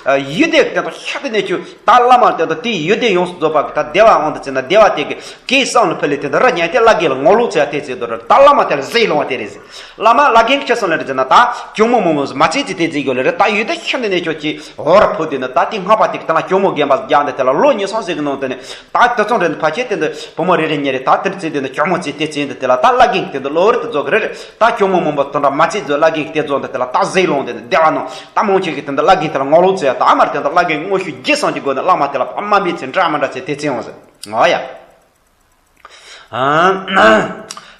ཨ། ཡུལ་དེ་དེ་དང་ཤ་དེ་ནས་ཆུ་ད་བླ་མ་དེ་དང་དེའི་ཡུལ་དེ་ཡོངས་སུ་རྫོགས་པ་གི་ད་སྡེ་བ་འོང་དུ་བྱས་ན་སྡེ་བ་དེ་གི་གེ་སང་ལ་ཕུལ་ལེ་དེ་འདི་ར་ཉན་དེ་བླ་རྒན་ལ་ངོ་ལོག་བྱས་དེ་བྱས་དུ་ར་ད་བླ་མ་དེ་ལ་ཟས་ལོང་བ་དེ་རེད་ཟེར། བླ་མ་བླ་རྒན་གི་ཁྱེད་སང་ལ་རེད་ཟེར་ན་ད་གྱོང་མོ་མང་པོ་མ་བྱས་ཅི་དེ་ཟེར་དགོས་ལེ་རེད། ད་ཡུལ་དེ་ཤ་དེ་ནས་ཆུ་ཅི་འོ་ར་ཕུལ་དེ་ནི་ད་དེ་སྔགས་པ་དེ་གི་ད་ལ་གྱོང་མོ་རྒན་པ་རྒྱག་འདི་དེ་ལ་ལོ་ཉི་ཤུ་ཟིག་གི་ནང་དེ་ནས། ད་དེ་ཚོ་འདྲ་ཕལ་ཆེར་དེ་འདི་བུ་མོ་རེ་རེ་གཉིས་རེ་ད་དེར་བརྩིས་དེ་འདི་གྱོང་མོ་བརྩིས་དེ་བརྩིས་འདི་དེ་ལ་ད་བླ་རྒན་གྱི་དེ་འདི་གློ་བུར་དུ་རྫོགས་ཀྱི་རེད། ད་གྱོང་མོ་མང་པོ་དེ་འདྲ་མ་བརྩིས་རྫོགས་བླ་རྒན་གྱི་དེ་རྫོགས་འདི་དེ་ལ་ད་ཟས་ལོང་དེ་འདི་སྡེ་བ་ནང་ད་མང་ཆེ་གི་དེ་འདི་བླ་རྒན་དེ་ལ་ངོ་ལོག་བྱས་ད་མར་དེ་འདི་བླ་རྒན་དངོས་ཤུགས་རྒྱས་སམ་གྱི་སྒོ་ནས་བླ་མ་དེ་ལ་ཕ་མ་འབད་ཚེ་འདྲ་མི་འདྲ་ཚེ་དེ་བརྩིས་འོང་ཟེར། ཨ་ཡ།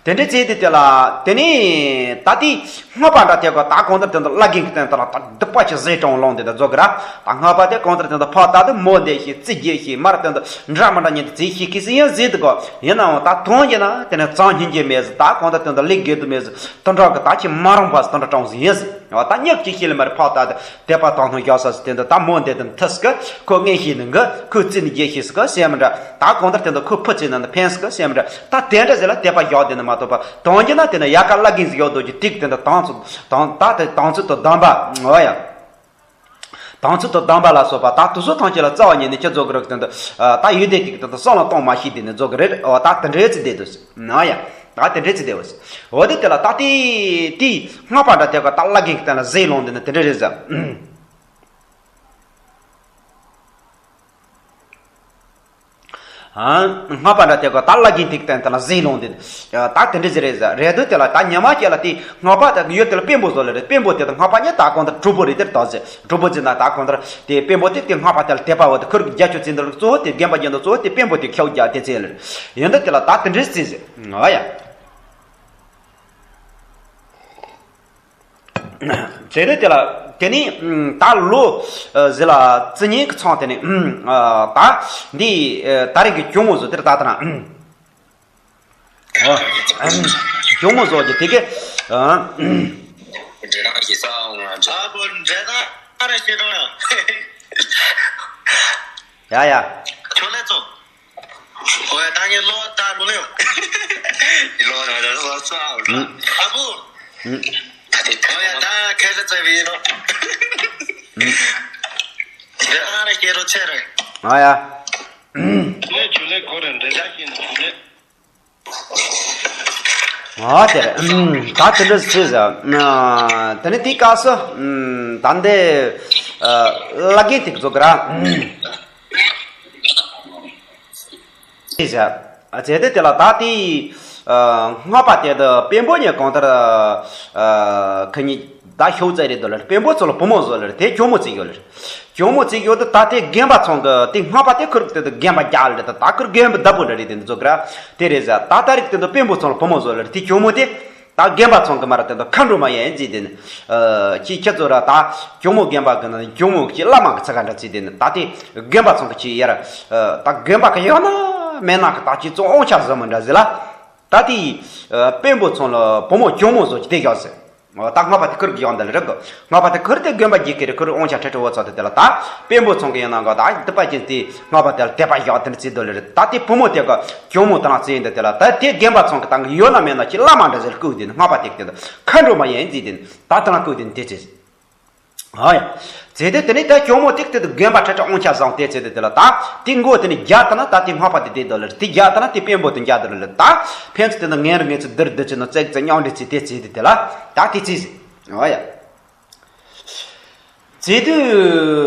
དེ་འདྲའི་ཚེ་དེ་དེ་ལ་དེ་ནས་ད་དེ་སྔགས་པ་འདྲ་དེ་ག་ད་གང་ལྟར་དེ་འདི་བླ་རྒན་གྱི་སྟེང་དུ་ལ་ད་སྡིག་པ་ཆེ་ཟས་གྲོང་ལོང་དེ་འདི་རྫོགས་ཀྱི་ར། ད་སྔགས་པ་དེ་གང་ལྟར་དེ་འདི་ཕ་ད་དུ་མོ་འདས་ཤིག་རྩི་རྒྱས་ཤིག་མར་དེ་འདི་འདྲ་མི་འདྲ་ཉིད་དུ་རྩི་ཤིག་གི་སི་ཡང་ཟེར་དུ་གོ་ཡིན་ནའང་ད་དོན་གྱི་ན་དེ་ནས་གཙང་སྙིང་རྗེ་མེད་ཟེར། ད་གང་ལྟར་དེ་འདི་ལེགས་དགེ་དུ་མེད་ཟེར། དེ་འདྲ་གི་ད་ཁྱི་མ་རུངས་པ་ཟེར་དེ་འདྲ་གྲོང་ཟེར་ཡིན་ཟེར། ད་ཉག་གཅིག་ཤི་ལ་མར་ཕག་ད་དེ་དད་པ་དང་སྣང་རྒྱག་ས་ཟེར་དེ་འདི་ད་མོ་འདས་དེ་མཐུ་ཟེར་གི་ཁོ་ངན་ཤེས་ནི་གི་ཁོ་རྩིས་ནི་རྒྱལ་ཤེས་ཟེར་གི་སེམས་འདྲ། ད་གང་ལྟར་དེ་འདི་ཁོ་ཕུ་ཚེ་ན་ནི་ཕན་ཟེར་གི་སེམས་འདྲ། ད་དེ་འདྲ་ཟེར་ལ་དད་པ་བཞག་དེ་ནི་མ་གཏོགས་པ་དོན་གྱི་ན་དེ་ནི་ཡ་ག་བླ་རྒན་ཟིག་ཡོད་དོ་ཀྱི་ཏིག་དེ་འདི་དང་ཚུལ་དང་ད་དེ་དང་ཚུལ་དུ་གདམས་པ་འོ་ཡ། དང་ཚུལ་དུ་གདམས་པ་ལ་སོགས་པ་ད་དུ་སོ་ཐམས་ཅད་ལ་རྩ་བ་ཉིད་ནས་ཁྱེད་རྫོགས་ཀྱི་རིགས་དེ་འདི་ད་ཡུལ་དེ་ཏིག་དེ་འདི་བསམ་ལ་གཏོང་མ་ཤེས་དེ་ནི་རྫོགས་ཀྱི་རེད། འོ་ད་དེ་འདྲའི་ཚིག་དེ་དུ་ཟེར་ན་ཡ། ད་དེ་འདྲའི་ཚིག་དེ་བ་ཟེར། འོ་དེ་དེ་ལ་ད་དེ་དེ་སྔགས་པ་འདྲ་དེ་ག་ད་བླ་རྒན་གྱི་སྟེང་ལ་ཟས་ལོང་དེ་ནི་དེ་འདྲ་རེད་ཟེར། སྔགས་པ་འདྲ་དེ་ག་ད་བླ་རྒན་དེ་གི་སྟེང་དེ་ལ་ཟས་ལོང་དེ་ད་དེ་འདྲ་ཟེར་རེད་ཟེར། རེད་དུས་དེ་ལ་ད་ཉི་མ་སྐྱེ་ལ་དེ་སྔགས་པ་དེ་ཡོད་དེ་ལ་དཔོན་པོ་བཟོ་ལེ་རེད། དཔོན་པོ་དེ་དང་སྔགས་པ་གཉིས་ད་གང་ལྟར་གྲོགས་པོ་རེད་དེར་ད་ཟེར། གྲོགས་པོ་ཟེར་ན་ད་གང་ལྟར་དེ་དཔོན་པོ་དེ་དེ་སྔགས་པ་དེ་ལ་དད་པ་འོ་དེ་ཁུར་རྒྱ་ཆོས་ཚིག་འདི་ལ་གཙོ་བོ་དེ་རྒན་པ་རྒྱན་དུ་གཙོ་བོ་དེ་དཔོན་པོ་དེ་ཁྱེའུ་རྒྱ་དེ་ཚེ་ལེ་ཡིན་དུས་དེ་ལ་ད་དེ་འདྲ་ཟེར་ཟེར། ཨ་ཡ། དེ་ནས་དེ་ལ་དེ་ནས་ད་ལོ་ཟེར་ལ་རྩི་ཉིན་གྱི་ཚང་དེ་ནས་ད་འདི་ད་རེས་ཀྱི་གྱོང་མོ་བཟོ་དེར་ད་ལྟ་ན་གྱོང་མོ་བཟོ་རྒྱུ་དེ་གི་འབྲེལ་ཐག་ཞིག་ས་འོང་ང་ཚོ། ཨ་བོ་འབྲེལ་ཐག་ར་ཤེས་རོགས། ཡ་ཡ། ཁྱོད་ལས་ཚོ། ཨོ་ཡ་ད་ངས་ལོ་ད་མི་ལོ། ལོ་ད་ལོ་ས་ཨ་བུ། ཨོ་ཡ་ད་ཁ་ལ་ཙེ་བི་ནོ། ཨ་ར་ཁྱེད་རོ་ཆེ་རེ། ཨ་ཡ། ཁྱོད་ལས་ཁོ་རེ་འདྲེ་ད་ཤེས་ནི་ཁྱོད་ལས། ཨ་དེ་རེད། ད་དེ་འདྲ་ཟེར་ཟེར། དེ་ནས་དེའི་སྐབས་སུ་ད་འདི་བླ་རྒན་དེ་ཚོ་གི་ར། ཟེར་ཟེར། ཨ་ཟེར་དེ་དེ་ལ་ད་དེའི་སྔགས་པ་དེ་དང་དཔོན་པོ་གཉིས་གང་ལྟར་ཁ་ཉིན་ད་ཤོག་ཙེ་རེད་དོ་ལེར། དཔོན་པོ་ཚོ་ལ་བུ་མོ་བཟོ་ལེར་དེ་གྱོང་མོ་བརྩི་ཡོད་ལེར། གྱོག་མོ་བརྩིགས་ཡོད་དུས་ད་དེ་རྒན་པ་ཚང་གི་དེ་སྔགས་པ་དེ་ཁུར་དེ་དུ་རྒན་པ་རྒྱག་ལེ་ད་ད་ཁུར་རྒན་པ་བདག་པོ་འདྲ་རེད་དེ་འདི་ཚོ་གི་ར་དེ་རེད་ཟེར། ད་ད་རིག་དེ་དུ་དཔོན་པོ་ཚང་ལ་བུ་མོ་བཟོ་ལེ་རེད། དེ་གྱོག་མོ་དེ་ད་རྒན་པ་ཚང་གི་མ་ར་དེ་དུ་མཁའ་འགྲོ་མ་ཡིན་བརྩིས་དེ་ནི། ཁྱི་ཁྱི་ཚོ་ར་ད་གྱོག་མོ་རྒན་པ་གི་ན་གྱོག་མོ་ཁྱི་བླ་མ་གི་ཚ་ག་འདྲ་བརྩིས་དེ་ནི་ད་དེ་རྒན་པ་ཚང་གི་ཁྱི་ཡར་ད་རྒན་པ་གི་ཡོད་ན་མེད་ན་གི་ད་ཁྱི་ཚོ་དབང་ཆ་བཟོ་མི་འདྲ་ཟེར་ལ། ད་དེ་དཔོན་པོ་ཚང་ལ་བུ་མོ་གྱོག་མོ་བཟོ་གི་དེ་བཞག་ཟེར། ད་སྔགས་པ་དེ་ཁུར་གི་ཡང་འདི་ལ་རིག་གི། སྔགས་པ་དེ་ཁུར་དེ་དགོན་པ་རྒྱུད་ཀྱི་རེད། ཁུར་དབང་ཆ་ཁྲི་ཁྲི་བོ་ཚོ་དེ་དེ་ལ་ད་དཔོན་པོ་ཚང་གི་ཡིན་ན་གོ་ད་དུ་པ་ཅན་དེ་སྔགས་པ་དེ་ལ་དད་པ་བཞག་དེ་འདྲ་བརྩིས་དོ་ལེ་རེད། ད་དེ་བུ་མོ་དེ་གི་གྱོག་མོ་དེ་ལ་བརྩིས་ཡིན་འདི་དེ་ལ་ད་དེ་དགོན་པ་ཚང་གི་ད་གི་ཡོད་ན་མེད་ན་ཁྱི་བླ་མ་འདྲ་ཟེར་བཀུག་དེ་ནི་སྔགས་པ་དེ་གི་དེ་འདི་མཁའ་འགྲོ་མ་ཡིན་བརྩིས་དེ་ནི་ད་དེ་ལ་བཀུག་དེ་ནི་དེ་བརྩིས། ཨ་ཡ། བྱས་ཏེ་དེ་ནས་ད་གྱོག་མོ་ཏིག་ཏིག་ཏུ་དགོན་པ་ཁྲི་ཁྲི་དབང་ཆ་བཟུང་སྟེ་བྱས་ཏེ་དེ་ལ་ད་དེ་མགོ་དེ་ནས་རྒྱ་ད་ན་ད་དེ་སྔགས་པ་དེ་བསྡད་དོ་ལེ་རེད། དེ་རྒྱ་ད་ན་དེ་དཔོན་པོ་དེ་རྒྱ་དོ་ལེ་རེད། ད་ཕན་ཚུན་དེ་ན་ངན་རུ་ངན་ཚུལ་བསྡུར་བསྡུར་བྱས་ན་བརྩེགས་བརྩེགས་མཉམ་འབྲེལ་བྱས་ཏེ་བྱས་ཏེ་དེ་ལ་ད་དེ་བྱས་ཟིན། ཨ་ཡ། བྱས་དུས་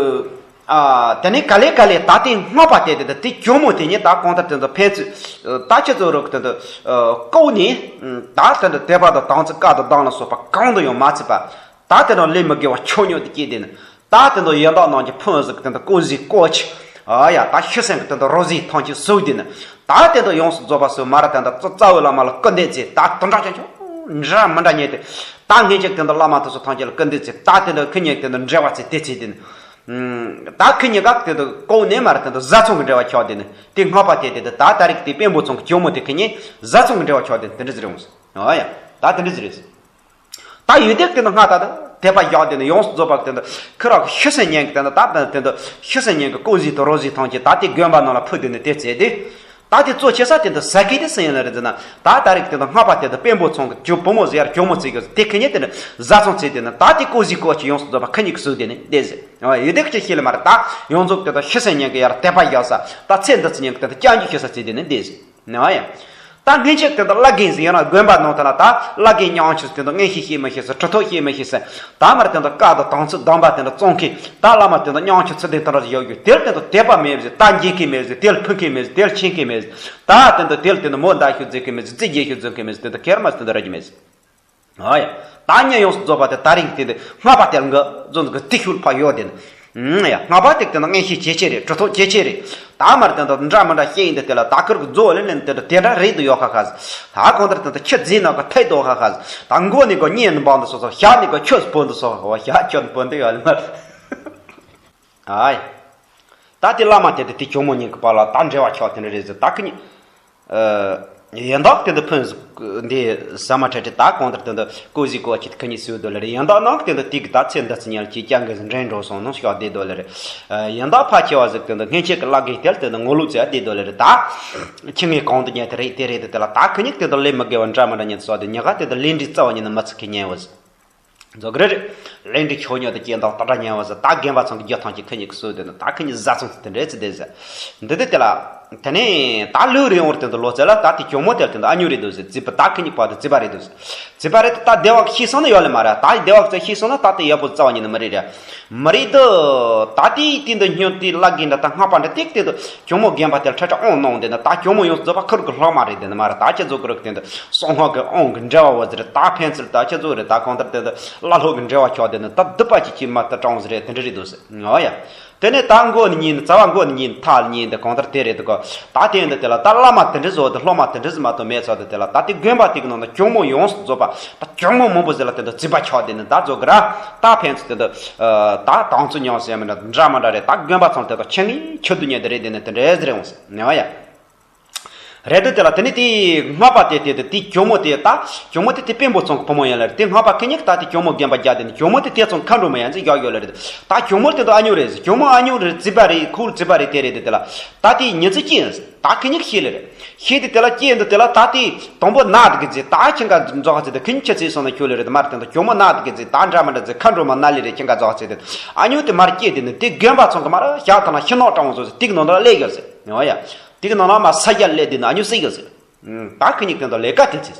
ཨ་དེ་ནས་ག་ལེ་ག་ལེ་ད་དེ་སྔགས་པ་དེ་དེ་ད་དེ་གྱོག་མོ་དེ་ཉིད་ད་གང་ལྟར་དེ་ཚོ་ཕན་ཚུན་ད་ཁྱེད་ཚོ་རོགས་དེ་ཚོ་ཀོ་ནས་ད་དེ་འདྲ་དད་པ་དང་དམ་ཚིག་བཀའ་དང་སྡོམ་ལ་སོགས་པ་གང་དུ་ཡང་མ་ཚིག་པ། ད་དེ་འདྲ་ལས་མི་དགེ་བ་ཆོས་ཉོག་དེ་སྐྱེས་དེ་ནི། ད་དེ་འདྲ་ཡན་དག་རྣམས་ཀྱི་ཕུང་ཟིག་དེ་འདྲ་ཀོ་ཟིག་ཀོ་ཆི། ཨ་ཡ་ད་ཤི་སེང་གི་དེ་འདྲ་རོ་ཟིག་ཐང་ཆི་ཟུག་དེ་ནི། ད་དེ་འདྲ་ཡོངས་སུ་རྫོགས་པ་སོ་མ་ར་དེ་འདྲ་རྩ་རྩ་བའི་བླ་མ་ལ་སྐུར་འདེབས་བྱས་ད་དེ་འདྲ་ཅན་ཆོག་འདྲ་མི་འདྲ་ཉེས་ཏེ། ད་ངེད་ཅག་དེ་འདྲ་བླ་མ་དེ་ཚོ་ཐང་ཆི་ལ་སྐུར་འདེབས་བྱས་ད་དེ་འདྲ་ཁི་ཉེ་དེ་འདྲ་འབྲེལ་བ་བྱས་དེ་བྱས་དེ་ནི། ད་ཁི་ཉེ་ག་དེ་འདྲ་ཀོ་ནས་མ་ར་དེ་འདྲ་བཟའ་ཚང་གི་འབྲེལ་བ་ཆོག་དེ་ནི། དེ་སྔགས་པ་དེ་དེ་འདྲ་ད་ད་རིག་དེ་དཔོན་པོ་ཚང་གི་གྱོག་མོ་དེ་ཁི་ཉེ་བཟའ་ཚང་གི་འབྲེལ་བ་ཆོག་དེ་ནི་དེ་འདྲ་ཟིག་རེད་འོང་ཟེར། ཨ་ཡ། ད་དེ་འདྲ་ཟིག་རེད། ད་ཡུལ་དེ་དེ་ནི་སྔགས་ད་དེ་དད་པ་བཞག་དེ་ནི་ཡོངས་སུ་རྫོགས་པ་དེ་འདྲ་ཁི་རག་ཤི་སེང་ཉན་གི་དེ་འདྲ་ད་དེ་འདྲ་ཤི་སེང་ཉན་གི་ཀོ་ཟིག་དང་རོ་ཟིག་ཐང་ཆི་ད་དེ་དགོན་པ་ནང་ལ་ཕུལ་དེ་ནི་དེ་བྱས་དེ། ད་དེ་གཙོ་ཆེ་ས་དེ་འདྲ་ཟ་མཁན་དེ་སུ་ཡིན་ལ་རེད་ཟེར་ན། ད་ད་རིག་དེ་འདྲ་སྔགས་པ་དེ་འདྲ་དཔོན་པོ་ཚང་གི་གྱོག་བུ་མོ་ཟེར་ཡར་གྱོག་མོ་བརྩིགས་གི་དེ་ཁི་ཉེ་དེ་འདྲ་བཟའ་ཚང་བརྩིགས་དེ་ནི་ད་དེ་ཀོ་ཟིག་ཀོ་ཆི་ཡོངས་སུ་རྫོགས་པ་ཁི་ཉེ་གི་ཟུག་དེ་ནི་དེ་ཟེར། ཡུལ་དེ་ཁི་ཆི་ཤི་ལ་མ་རེད། ད་ཡོངས་རྫོགས་དེ་འདྲ་ཤི་སེང་ཉན་གི་ཡར་དད་པ་བཞག་ས་ད་ཚེ་འདི་ཚེ་ཉན་གི་དེ་འདྲ་སྐྱབས་འཇུག་ཤི་ས་བརྩིགས་དེ་ནི་དེ་ཟེར། ནའི་ཡ། ད་སྔན་ཆད་དེ་འདྲ་བླ་རྒན་ཟིག་ཡིན་ན་དགོན་པ་ནང་དུ་ན་ད་བླ་རྒན་མཉམ་ཆུ་དེ་འདྲ་མངོན་ཤེས་ཤེས་མི་ཤེས་ས་གྲུབ་ཐོབ་ཤེས་མི་ཤེས་ས་ད་མར་དེ་འདྲ་བཀའ་དང་དམ་ཚིག་སྡོམ་པ་དེ་འདྲ་བཙོང་མཁན་ད་བླ་མ་དེ་འདྲ་མཉམ་ཆུ་ཚུལ་ལྡན་དེ་འདྲ་ཞིག་ཡོད་རྒྱུ་དེར་དེ་འདྲ་དད་པ་མེད་ཟེར། ད་འགྱེད་མཁན་མེད་ཟེར། དེར་ཕུལ་མཁན་མེད་ཟེར། དེར་ཕྱིན་མཁན་མེད་ཟེར། ད་དེ་འདྲ་དེར་དེ་འདྲ་མོ་མདའ་ཤུགས་འཛིན་མཁན་མེད་ཟེར། རྩིས་རྒྱག་ཤུགས་འཛིན་མཁན་མེད་ཟེར། དེ་འདྲ་ཁེར་མ་ཟེར། དེ་འདྲ་ར་རྒྱུ་མེད་ཟེར། ཨ་ཡ། ད་ཉན་ཡོངས་སུ་རྫོགས་པ་དེ་ད་རིང་དེ་འདི་སྔགས་པ་དེ་ལ་འགི་རྫོང་གི་དེ་ཤུལ་ཕ་ཡོད་དེ་ནི། ཨུམ་ཡ། སྔགས་པ་དེ་དེ་ནི་མངོན་ཤེས་ཇེ་ཆེ་རེད། གྲུབ་ཐོབ་ཇེ་ཆེ་རེད། ད་མར་དེ་འདི་འདྲ་མི་འདྲ་བཤད་ཡིན་དེ་དེ་ལ་ད་ཁུར་གི་རྫོགས་ལེ་ལེ་དེ་འདྲ་དེ་འདྲ་རེད་དུ་ཡོད་ཁ་ཁ་ཟེར། ད་གང་ལྟར་དེ་འདི་ཁྱི་རྫིས་ནང་གི་ཐད་དོ་ཁ་ཁ་ཟེར། ད་མགོ་ནས་གོ་གཉེན་ནི་འབངས་འདི་སོ་སོ་ཞག་ནས་གོ་ཁྱོད་སུ་བོ་འདི་སོ་སོ་ཞག་ཁྱོད་བོ་འདི་ཡོད་ལེ་མ་རེད། ཨ་ཡ། ད་དེ་བླ་མ་དེ་དེ་དེ་གྱོག་མོ་གཉིས་ཀྱི་བར་ལ་ད་འབྲེལ་བ་ཆོག་དེ་འདྲ་རེད་ཟེར། ད་ཁི་ཉིན། ཡན་དག་དེ་འདི་ཕུན་འདི་ཟ་མ་ཁྲ་ཁྲི་ད་གང་ལྟར་དེ་འདི་ཀོ་ཟིག་ཀོ་ཆི་ཁི་ཉིན་སུ་དོ་ལེ་རེད། ཡན་དག་ནང་དེ་འདི་དེ་གི་ད་ཚེ་འདི་ཚེ་ཉལ་གྱི་ཀྱང་གི་འདྲེན་འགྲོ་སོང་ནང་ཤོག་དེ་དོ་ལེ་རེད། ཡན་དག་ཕལ་ཆེ་བ་ཟིག་དེ་འདི་སྔན་ཆད་ཀྱི་བླ་རྒན་དེ་དེ་འདི་ངོ་ལོག་ཚེ་དེ་དོ་ལེ་རེད། ད་ཁྱི་ངའི་གང་དུ་ཉལ་དེ་རེད་དེ་རེད་དེ་དེ་ལ་ད་ཁི་ཉིན་དེ་འདི་ལས་མི་དགེ་བ་འདྲ་མི་འདྲ་ཉིད་སོགས་དེ་ཉི་ག་དེ་འདི་ལས་འདྲི་རྩ་བ་ཉིད་ནི་མི་ཚིག་གི་ཉན་བ་ཟིག་རྫོགས་གི་རེད། ལས་འདི་ཆོས་ཉོག་དེ་སྐྱེ་འདོག་ཏག་ཏག་ཉན་བ་ཟེར། ད་རྒན་པ་ཚང་གི་རྒྱུ་ཐང་གི་ཁི་ཉིན་གི་སུ་དེ་ནི་ད་ཁི་ཉིན་བཟའ་ཚང་དེ་འདྲས་ཚེ་དེ་ཟེར། འདི་དེ་དེ་ལ། དེ་ནས་ད་ལུས་རེ་འོར་དེ་འདི་ལོ་ཚད་ལ་ད་དེ་གྱོག་མོ་དེར་དེ་འདི་ཨ་ཉུ་རེད་འདུག་ཟེར། རྩིས་པ་ད་ཁི་ཉིན་པ་དེ་རྩིས་པ་རེད་འདུག་ཟེར། རྩིས་པ་རེད་དེ་ད་བདེ་བ་ཤེས་སོང་ན་ཡོད་ལེ་མ་རེད། ད་བདེ་བ་ཚད་ཤེས་སོང་ན་ད་དེ་ཡག་པོ་རྩ་བ་ཉིད་ནི་མི་རེད་ར། མི་རེད་དོ། ད་དེ་དེ་འདི་སྨྱོ་དེ་བླ་རྒན་འདྲ་ད་སྔགས་པ་འདྲ་ཏིག་དེ་འདི། གྱོག་མོ་རྒན་པ་དེར་ཁྲ་ཁྲ་ཨོང་གནང་དེ་ནི་ད་གྱོག་མོ་ཡོངས་སུ་རྫོགས་པ་ཁུར་གི་སློབ་མ་རེད། དེ་ནི་མ་རེད། ད་ཁྱེད་ཚོ་གི་རིགས་དེ་འདི་གསང་སྔགས་ཀྱི་ཨོང་གི་འབྲེལ་བ་བོ་ཟེར། ད་ཕན་ཚུན་ད་ཁྱེད་ཚོ་རེད། ད་གང་ལྟར་དེ་འདི་བླ་སློབ་ཀྱི་འབྲེལ་བ་ཆོག་དེ་ནི་ད་སྡིག་པ་ཅིག་ཅིག་མ་ད་དྲང་ཟེར་རེད། དེ་འདྲ་རེད་འདུག་ཟེར། ཨོ་ཡ། དེ་ནས་ད་མགོ་ནི་ཉིན་རྩ་བ་མགོ་ནི་ཉིན་ཐག་ལ་ཉིན་དེ་གང་ལྟར་དེ་རེད་དོ། ད་དེ་འདི་དེ་ལ་ད་བླ་མ་དེ་འདྲ་བཟོ་དེ་སློབ་མ་དེ་འདྲ་ཟིག་མ་གཏོགས་མེད་ཚོ་དེ་དེ་ལ་ད་དེ་དགོན་པ་དེ་གི་ནང་ན་གྱོག་མོ་ཡོངས་སུ་རྫོགས་པ་ད་གྱོག་མོ་མང་པོ་ཟེར་ལ་དེ་འདི་རྩིས་པ་ཆོག་དེ་ནི་ད་རྫོགས་གི་ར། ད་ཕན་ཚུན་དེ་འདི་ད་དང་ཚུ་མཉམ་ཟེར་མི་འདྲ་འདྲ་མི་འདྲ་རེད། ད་དགོན་པ་ཚང་དེ་དང་ཆེ་ངེས་ཆེ་དུ་ཉན་དེ་རེད། དེ་ནི་དེ་འདྲ་ཟེར་འོང་ཟེར་ནས་བ་ཡ། རེད་དོ། དེ་ལ་དེ་ནི་དེ་སྔགས་པ་དེ་དེ་དེ་དེ་གྱོག་མོ་དེ་ད་གྱོག་མོ་དེ་དེ་དཔོན་པོ་ཚང་གི་བུ་མོ་ཡིན་ལ་རེད། དེ་སྔགས་པ་ཁེ་ཉིག་ད་དེ་གྱོག་མོ་རྒན་པ་རྒྱག་དེ་ནི་གྱོག་མོ་དེ་དེ་ཚང་མཁའ་འགྲོ་མ་ཡིན་ཟེར་རྒྱག་ཡོད་ལ་རེད། ད་གྱོག་མོ་དེ་དུ་ཨ་ཉུ་རེད་ཟེར། གྱོག་མོ་ཨ་ཉུ་རེད། རྩིས་པ་རེད། ཁོ་རྩིས་པ་རེད། དེ་རེད་དེ་དེ་ལ་ད་དེ་ཉི་ཚེ་ཅི་ཡིན་ཟེར། ད་ཁེ་ཉིག་ཤེས་ལེ་རེད། ཤེས་དེ་དེ་ལ་སྐྱེས་འདུག་དེ་ལ་ད་དེ་དང་པོ་ན་དེ་གི་ཟེར། ད་ཁྱེད་ཀ་རྫོགས་ཚེ་དེ་ཁེ་ཉིག་ཁྱེད་ཚེ་སོང་ན་ཁྱོད་ལེ་རེད། དེ་མར་དེ་འདུག་གྱོག་མོ་ན་དེ་གི་ཟེར། ད་འདྲ་མི་འདྲ་ཟེར། མཁའ་འགྲོ་མ་ན་ལེ་རེད། ཁྱེད་ཀ་རྫོགས་ཚེ་དེ་ཨ་ཉུ་དེ་མར་སྐྱེས་དེ་ནི་དེ་དགོན་པ་ཚང་གི་མར་ཞག་ཐ་ན་ཤི་ནོག་སྤྲང་བོ་ཚོ་ཟེར། དེ་གི་ནང་དུ་ལ་སླེབས་ཡོད་ཟེར། ཨོ་ཡ། དེ་གི་ནང་ན་མར་ས་རྒྱ་སླེབས་དེ་ནི་ཨ་ཉུ་སྲིད་ཡོད་ཟེར། ད་ཁེ་ཉིག་དེ་འདུག་ལས་ཀ་དེ་ཚེ།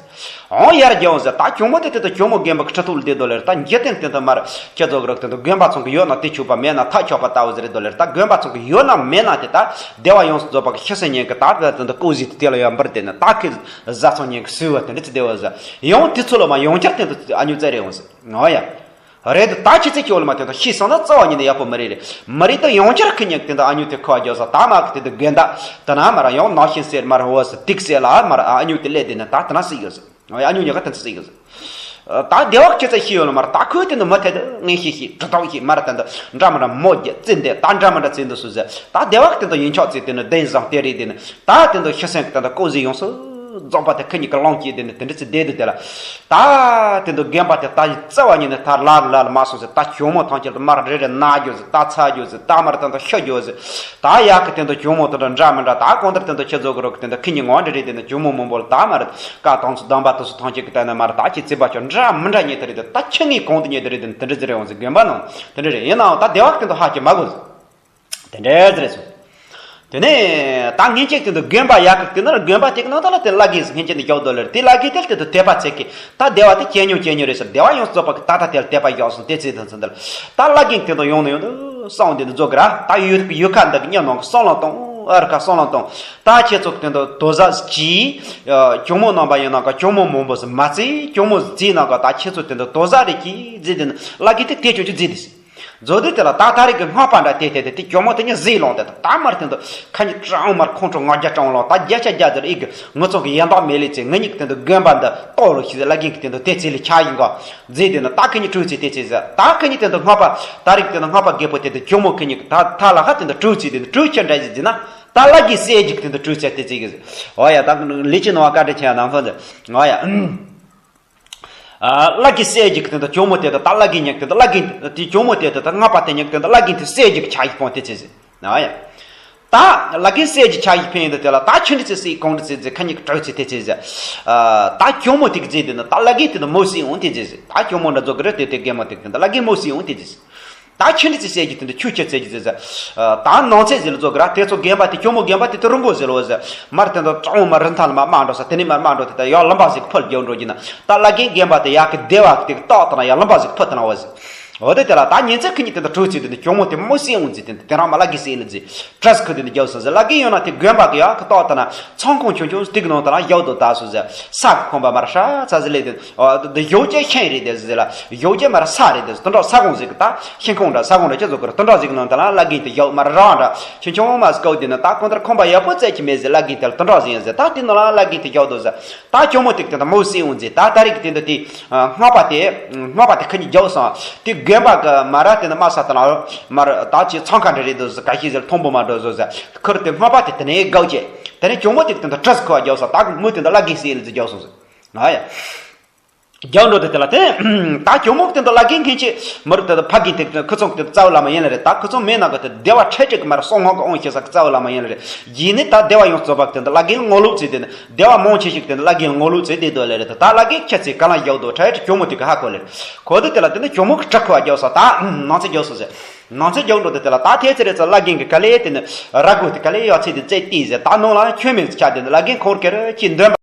ཨོ་ཡར་རྒྱལ་བ་ཟེར། ད་གྱོག་མོ་དེ་དེ་དུ་གྱོག་མོ་རྒན་པ་གི་ཁྲི་ཐོག་ལ་བསྡད་དོ་ལེ་རེད། ད་འཇིག་རྟེན་དེ་འདུག་མར་ཁྱེད་ཚོ་གི་རིགས་དེ་འདུག་དགོན་པ་ཚང་གི་ཡོད་ན་དེ་ཆོག་པ་མེད་ན་ཐག་ཆོད་པ་ལྟ་བུ་ཟེར་རེད་དོ་ལེ་རེད། ད་དགོན་པ་ཚང་གི་ཡོད་ན་མེད་ན་དེ་ད་བདེ་བ་ཡོངས་སུ་རྫོགས་པ་གི་ཤི་སེ་ཉན་གི་ད་དེ་འདུག་ཀོ་ཟིག་དེ་དེ་ལ་ཡར་འབུར་དེ་ནི་ད་ཁེ་བཟའ་ཚང་ཉན་གི་སུས་བ་དེ་འདྲ་ཚེ་བདེ་བ་ཟེར། ཡང་དེ་ཚོ་ལ་མ་ཡང་བསྐྱར་དེ་འདུག་ཨ་ཉུ་བཙལ་རེ་འོང་ཟེར། ཨོ་ཡ། རེད། ད་ཁྱེད་ཚོས་ཁྱོད་ལ་མ་དེ་དང་ཤེས་སོང་ན་རྩ་བ་ཉིད་ནས་ཡག་པོ་མི་རེད་རེད། མི་རེད་ད། ཡང་བསྐྱར་ཁི་ཉག་དེ་འདྲ་ཨ་ཉུ་དེ་ཁུ་བ་རྒྱག་ས་ད་མ་གི་དེ་འདྲ་དགོན་བདག་དེ་ན་མར་ཡང་ནག་ཤིང་ཟེར་མར་འོ་ཟེར་ཏིག་ཟེར་ལ་མར་ཨ་ཉུ་དེ་སླེབས་དེ་ནི་ད་དེ་ན་སྲིད་ཡོད་ཟེར། ཨ་ཉུ་ཉག་ག་དེ་ཚོ་སྲིད་ཡོད་ཟེར། ད་སྡེ་བ་ཁྱེད་ཚོས་ཤེས་ཡོད་ལ་མར་ད་ཁོས་དེ་འདྲ་མི་ཐད་དེ་ངས་ཤེས་ཤེས་གྲི་ཐོག་ཤེས་མར་དེ་འདྲ་འདྲ་མི་འདྲ་མོ་རྒྱག་རྩིས་འདེད་ད་འདྲ་མི་འདྲ་རྩིས་འདེད་སུ་ཟེར། ད་སྡེ་བ་དེ་འདྲ་ཡིན་ཆོག་ཚེ་དེ་ནི་བདེན་བཟང་དེ་རེད་དེ་ནི། ད་དེ་འདྲ་ཤི་སེམས་ཀྱི་དེ་འདྲ་ལྐོག་ཟས་ཡོང་སོ། རྫོགས་པ་དེ་ཁི་གཉིས་ཀྱི་ལོང་སྐྱེས་དེ་ནི་དེ་འདྲ་ཚེ་བསྡད་དུ་དེ་ལ། ད་དེ་འདྲ་རྒན་པ་དེ་ད་ཡི་རྩ་བ་ཉིད་ནས་ད་ལ་ལ་ལ་མ་སོང་ཟེར། ད་གྱོང་མོ་ཐང་ཁྱེར་དུ་མར་རེ་རེ་ན་རྒྱུ་ཟེར། ད་ཚ་རྒྱུ་ཟེར། ད་མར་དེ་འདྲ་ཤི་རྒྱུ་ཟེར། ད་ཡག་གི་དེ་འདྲ་གྱོང་མོ་དེ་འདྲ་འདྲ་མི་འདྲ། ད་གང་ལྟར་དེ་འདྲ་ཁྱེད་ཚོ་གི་རོགས་ཀྱི་དེ་འདྲ་ཁི་གཉིས་ངོ་འདྲ་རེད། དེ་འདྲ་གྱོང་མོ་མང་པོ་ལ་ད་མར་ཀ་དང་ཚོ་དམ་པ་དེ་ཚོ་ཐང་ཁྱེར་གི་ད་ནི་མར་ད་ཁྱེད་རྩིས་པ་ཁྱོད་འདྲ་མི་འདྲ་ཉེ་དེ་རེད། ད་ཁྱི་ངའི་གང་དུ་ཉེ་དེ་རེད། དེ་འདྲ་ཟེར་རེ་འོང་ཟེར། རྒན་པ་ནང་དེ་འདྲ་རེད། ཡིན་ནའང་ད་སྡེ་བ་གི་དེ་འདྲ་ཧ་ཅང་མ་གོ་ཟེར། དེ་འདྲ་ཟེར་རེད་སོ། དེ་ནས་ད་ངན་ཅིག་དེ་འདུག་རྒན་པ་ཡག་གི་དེ་ན་རྒན་པ་དེ་གི་ནང་ད་ལ་དེ་བླ་རྒན་ཟེར་ངན་ཅིག་ནི་རྒྱག་དོ་ལེར། དེ་བླ་རྒན་དེ་དེ་དུ་དད་པ་ཚེ་གི་ད་སྡེ་བ་དེ་ཇེ་ཉུང་ཇེ་ཉུང་རེད་ཟེར། སྡེ་བ་ཡོངས་རྫོགས་པ་གི་ད་ད་དེ་ལ་དད་པ་ཡག་སོང་དེ་ཚེ་དང་ཚོ་འདི་ལ་ད་བླ་རྒན་དེ་འདུག་ཡོང་ནས་ཡོང་དུ་སོང་དེ་འདུག་རྫོགས་གི་ར། ད་ཡུལ་ཡུལ་ཁ་འདི་གི་ཉོན་ནང་གི་སོང་ལ་གཏོང་ཨ་རི་ཁ་སོང་ལ་གཏོང་། ད་ཁྱེད་ཚོ་གི་དེ་འདུག་དོ་ཟ་གྱིས་གྱོང་མོ་རྣམ་པ་ཡིན་ནང་ག་གྱོང་མོ་མང་པོ་ཟེར་མ་ཚེ་གྱོང་མོ་ཟེར་ནང་ག་ད་ཁྱེད་ཚོ་དེ་འདུག་དོ་ཟ་རེ་གྱིས་ཟེར་དེ་ནི་བླ་རྒན་དེ་དེ་ཆུང་ཆུང་ཟེར་དེ་ཟེར། མཛོ་དེ་དེ་ལ་ད་ད་རེས་ཀྱི་སྔགས་པ་འདྲ་དེ་དེ་དེ་དེ་གྱོང་མོ་དེ་ཉིད་བཟི་ལོང་དེ་དང་ད་མར་དེ་འདུག་ཁ་ཉིད་ཀྲང་མར་ཁོང་ཁྲོ་ང་རྒྱ་ཀྲང་ལོང་ད་བརྒྱ་ཆ་བརྒྱ་དེར་ཨི་གི་ངུ་ཚོང་གི་ཡན་དག་མེད་ལེ་ཚེ་ངེད་གཉིས་ཀྱི་དེ་འདུག་དགོན་པ་འདི་གཏོར་རོགས་ཤིག་ཟེར། བླ་རྒན་གྱི་དེ་འདུག་དེ་ཚེ་ལས་ཆ་ཡིན་ག་བཟི་དེ་ནི་ད་ཁ་ཉིད་གྲོས་ཚེ་དེ་ཚེ་ཟེར། ད་ཁ་ཉིད་དེ་འདུག་སྔགས་པ་ད་རེས་དེ་འདུག་སྔགས་པ་རྒད་པོ་དེ་དེ་གྱོང་མོ་ཁ་ཉིད་ད་ད་ལ་ཧ་དེ་འདུག་གྲོས་ཚེ་དེ་འདུག་གྲོས་ཁྱེད་འདྲ་ཞིག་ཟེར་ན་ད་བླ་རྒན་སྲས་ཀྱི་དེ་འདུག་གྲོས་ཚེ་དེ་ཚེ་གི་ཟེར། འོ་ཡ་ད་ལི་ཅི་ནོ་བ་བཀའ་དྲིན་ཆེ་ཡ་ནང་ཕོ་ཟེར། འོ་ཡ། ཨ། བླ་རྒན་སྲས་ཀྱི་དེ་འདྲ་གྱོང་མོ་དེ་དང་ད་བླ་རྒན་ཉག་དེ་འདྲ་བླ་རྒན་དེ་གྱོང་མོ་དེ་དང་ད་སྔགས་པ་དེ་ཉག་དེ་འདྲ་བླ་རྒན་དེ་སྲས་ཀྱི་ཆ་ཡིག་སྤོང་དེ་ཚེ་ཟེར། ཨ་ཡ། ད་བླ་རྒན་སྲས་ཀྱི་ཆ་ཡིག་ཕན་ཡིན་དུ་དེ་ལ་ད་ཁྱོད་འདྲི་ཚེ་སྲས་གང་འདྲི་ཚེ་ཟེར། ཁ་ཉིད་ཀྱི་གྲོས་ཚེ་དེ་ཚེ་ཟེར། ཨ། ད་གྱོང་མོ་དེ་གི་ཟེར་དེ་ནི་ད་བླ་རྒན་དེ་འདྲ་མོ་སྲས་འོང་དེ་ཚེ་ཟེར། ད་གྱོང་མོ་འདྲ་རྫོགས་གི་རེད་དེ་དེ་རྒན་མོ་དེ་གི་དེ་འདྲ་བླ་རྒན་མོ་སྲས་འོང་དེ་ཚེ་ཟེར། ད་ཁྱེད་འདྲི་ཚེ་ཟེར་གྱི་དེ་འདྲ་ཆུ་ཁྱེར་ཚེ་གྱི་ཟེར་ཟེར། ཨ། ད་ནང་ཚེ་ཟེར་ལ་རྫོགས་གི་ར། དེ་ཚོ་རྒན་པ་དེ་གྱོང་མོ་རྒན་པ་དེ་དེ་རུ་མགོ་ཟེར་ལོ་ཟེར། མར་དེ་འདྲ་གྲོང་མར་རི་མཐའ་ལ་མར་མ་འགྲོ་ས་དེ་ནས་མར་མ་འགྲོ་དེ་ད་ཡར་ལམ་པ་ཟིག་ཕུལ་རྒྱག་འགྲོ་གྱི་ན། ད་བླ་རྒན་རྒན་པ་དེ་ཡག་གི་སྡེ་བ་དེ་གི་རྟགས་དང་ཡར་ལམ་པ་ཟིག་ཕུལ་དང་བ་ཟེར། འོ་དེ་དེ་ལ་ད་ཉིན་ཚེ་ཁི་གཉིས་དེ་འདྲ་གྲོས་ཚེ་དེ་འདྲ་གྱོང་མོ་དེ་མོ་སྲས་འོང་ཟེར། དེ་འདྲ་དེ་རང་མ་བླ་རྒན་སྲས་ལ་ཟེར། བཀྲ་ཤིས་ཁུ་དེ་འདྲ་རྒྱབ་སོང་ཟེར། བླ་རྒན་ཡོང་ན་དེ་དགོན་པ་གི་ཡག་གི་རྟགས་དང་ན་ཚང་ཁང་ཆུང་ཆུང་སྟེགས་ནང་དང་ན་རྒྱབ་དུ་ད་སོང་ཟེར། ས་གི་ཁང་པ་མར་ཧྲ་ཚ་ཟེར་ལས་དེ། ཨ། འདི་ཡོག་ཅེ་ཤིང་རེད་དེ་ཟེར་ལ། ཡོག་ཅེ་མར་ས་རེད་དེ་ཟེར། དུ་འགྲོ་ས་ཁོང་ཟིག་གི་ད་ཤིང་ཁོང་འདྲ་ས་ཁོང་འདྲ་ཅི་ཟོ་གི་རེད། དུ་འགྲོ་ཟིག་ནང་དུ་ལ་བླ་རྒན་དེ་ཡོག་མར་རང་འདྲ་ཆུང་ཆུང་མ་ཟིག་གོ་དེ་ནི་ད་ཁོང་དར་ཁང་པ་ཡག་པོ་བཙལ་གྱི་མེད་ཟེར། བླ་རྒན་དེ་ལ་དུ་འགྲོ་ཟིག་ཡིན་ཟེར། ད་དེ་ནི་ལ་བླ་རྒན་དེ་ཡོག་དོ་ཟེར། ད་གྱོང་མོ་དེ་གི་དེ་ད་མོ་སྲས་འོང་ཟེར། ད་ད་རེས་ཀྱི་དེ་འདི་དེ་སྔགས་པ་དེ་སྔགས་པ་དེ་ཁི་གཉིས་རྒྱབ་སོང་། དེ་དགོན་པ་གི་མར་དེ་ནི་མ་ས་དུ་ལ་མར་ད་ཅི་ཚང་ཁ་འདྲ་རེད་དོ་ཟེར། ག་ཤེད་ཟེར་མཐོན་པོ་མ་འགྲོ་ཟོ་ཟེར། ཁུར་དེ་སྔགས་པ་དེ་དེ་ནས་དགག་བྱས། དེ་ནས་གྱོང་མོ་དེ་གི་དེ་ད་བཀྲ་ཤིས་ཁུ་བ་རྒྱབ་སོང་། ད་མོ་དེ་འདི་བླ་རྒན་སྲས་ལ་ཟེར་རྒྱབ་སོང་ཟེར། ཨ་ཡ། རྒྱབ་འགྲོ་དེ་དེ་ལ་དེ། ད་གྱོང་མོ་དེ་འདི་བླ་རྒན་མཁན་ཆེ། མི་རུ་དེ་དེ་ཕ་རྒན་དེ་ཁུ་ཚང་གི་དེ་རྩ་བའི་བླ་མ་ཡིན་ལ་རེད། ད་ཁུ་ཚང་མེད་ན་གི་དེ་སྡེ་བ་ཁྲལ་ཁྲིག་གི་མར་གསང་སྔགས་གི་དབང་ཤེས་ས་གི་རྩ་བའི་བླ་མ་ཡིན་ལ་རེད། ཡིན་ནི་ད་སྡེ་བ་ཡོངས་རྫོགས་པ་གི་དེ་འདི་བླ་རྒན་ངོ་ལོག་ཚེ་དེ་ནི་སྡེ་བ་མང་ཆེ་ཞིག་དེ་འདི་བླ་རྒན་ངོ་ལོག་ཚེ་དེ་དོ་ལ་རེད། ད་བླ་རྒན་ཁྱེད་ཚེ་ག་ལ་རྒྱབ་དོ་ཁྲལ་ཁྲིག་གྱོང་མོ་དེ་གི་ཧ་གོ་ལ་རེད། གོ་དེ་དེ་ལ་དེ་ནི་གྱོང་མོ་གི་བཀྲ་ཤིས་ཁུ་བ་རྒྱབ་སོང་། ད་ནང་ཚེ་རྒྱབ་སོང་ཟེར། ནང་ཚེ་རྒྱབ་འགྲོ་དེ་དེ་ལ་ད་ཐེ་ཚེ་རེ་ཚོ་བླ་རྒན་གི་ག་ལེ་དེ་ནི་ར་གོ་དེ་ག་ལེ་ཡོད་ཚེ་དེ་བཙལ་ཏེ་ཟེར། ད་ནང་ལ་ཁྱོད་མེད་ཆ་དེ་ནི་བླ་རྒན་ཁོར་ཁེར་ཅི་འདོན་པ།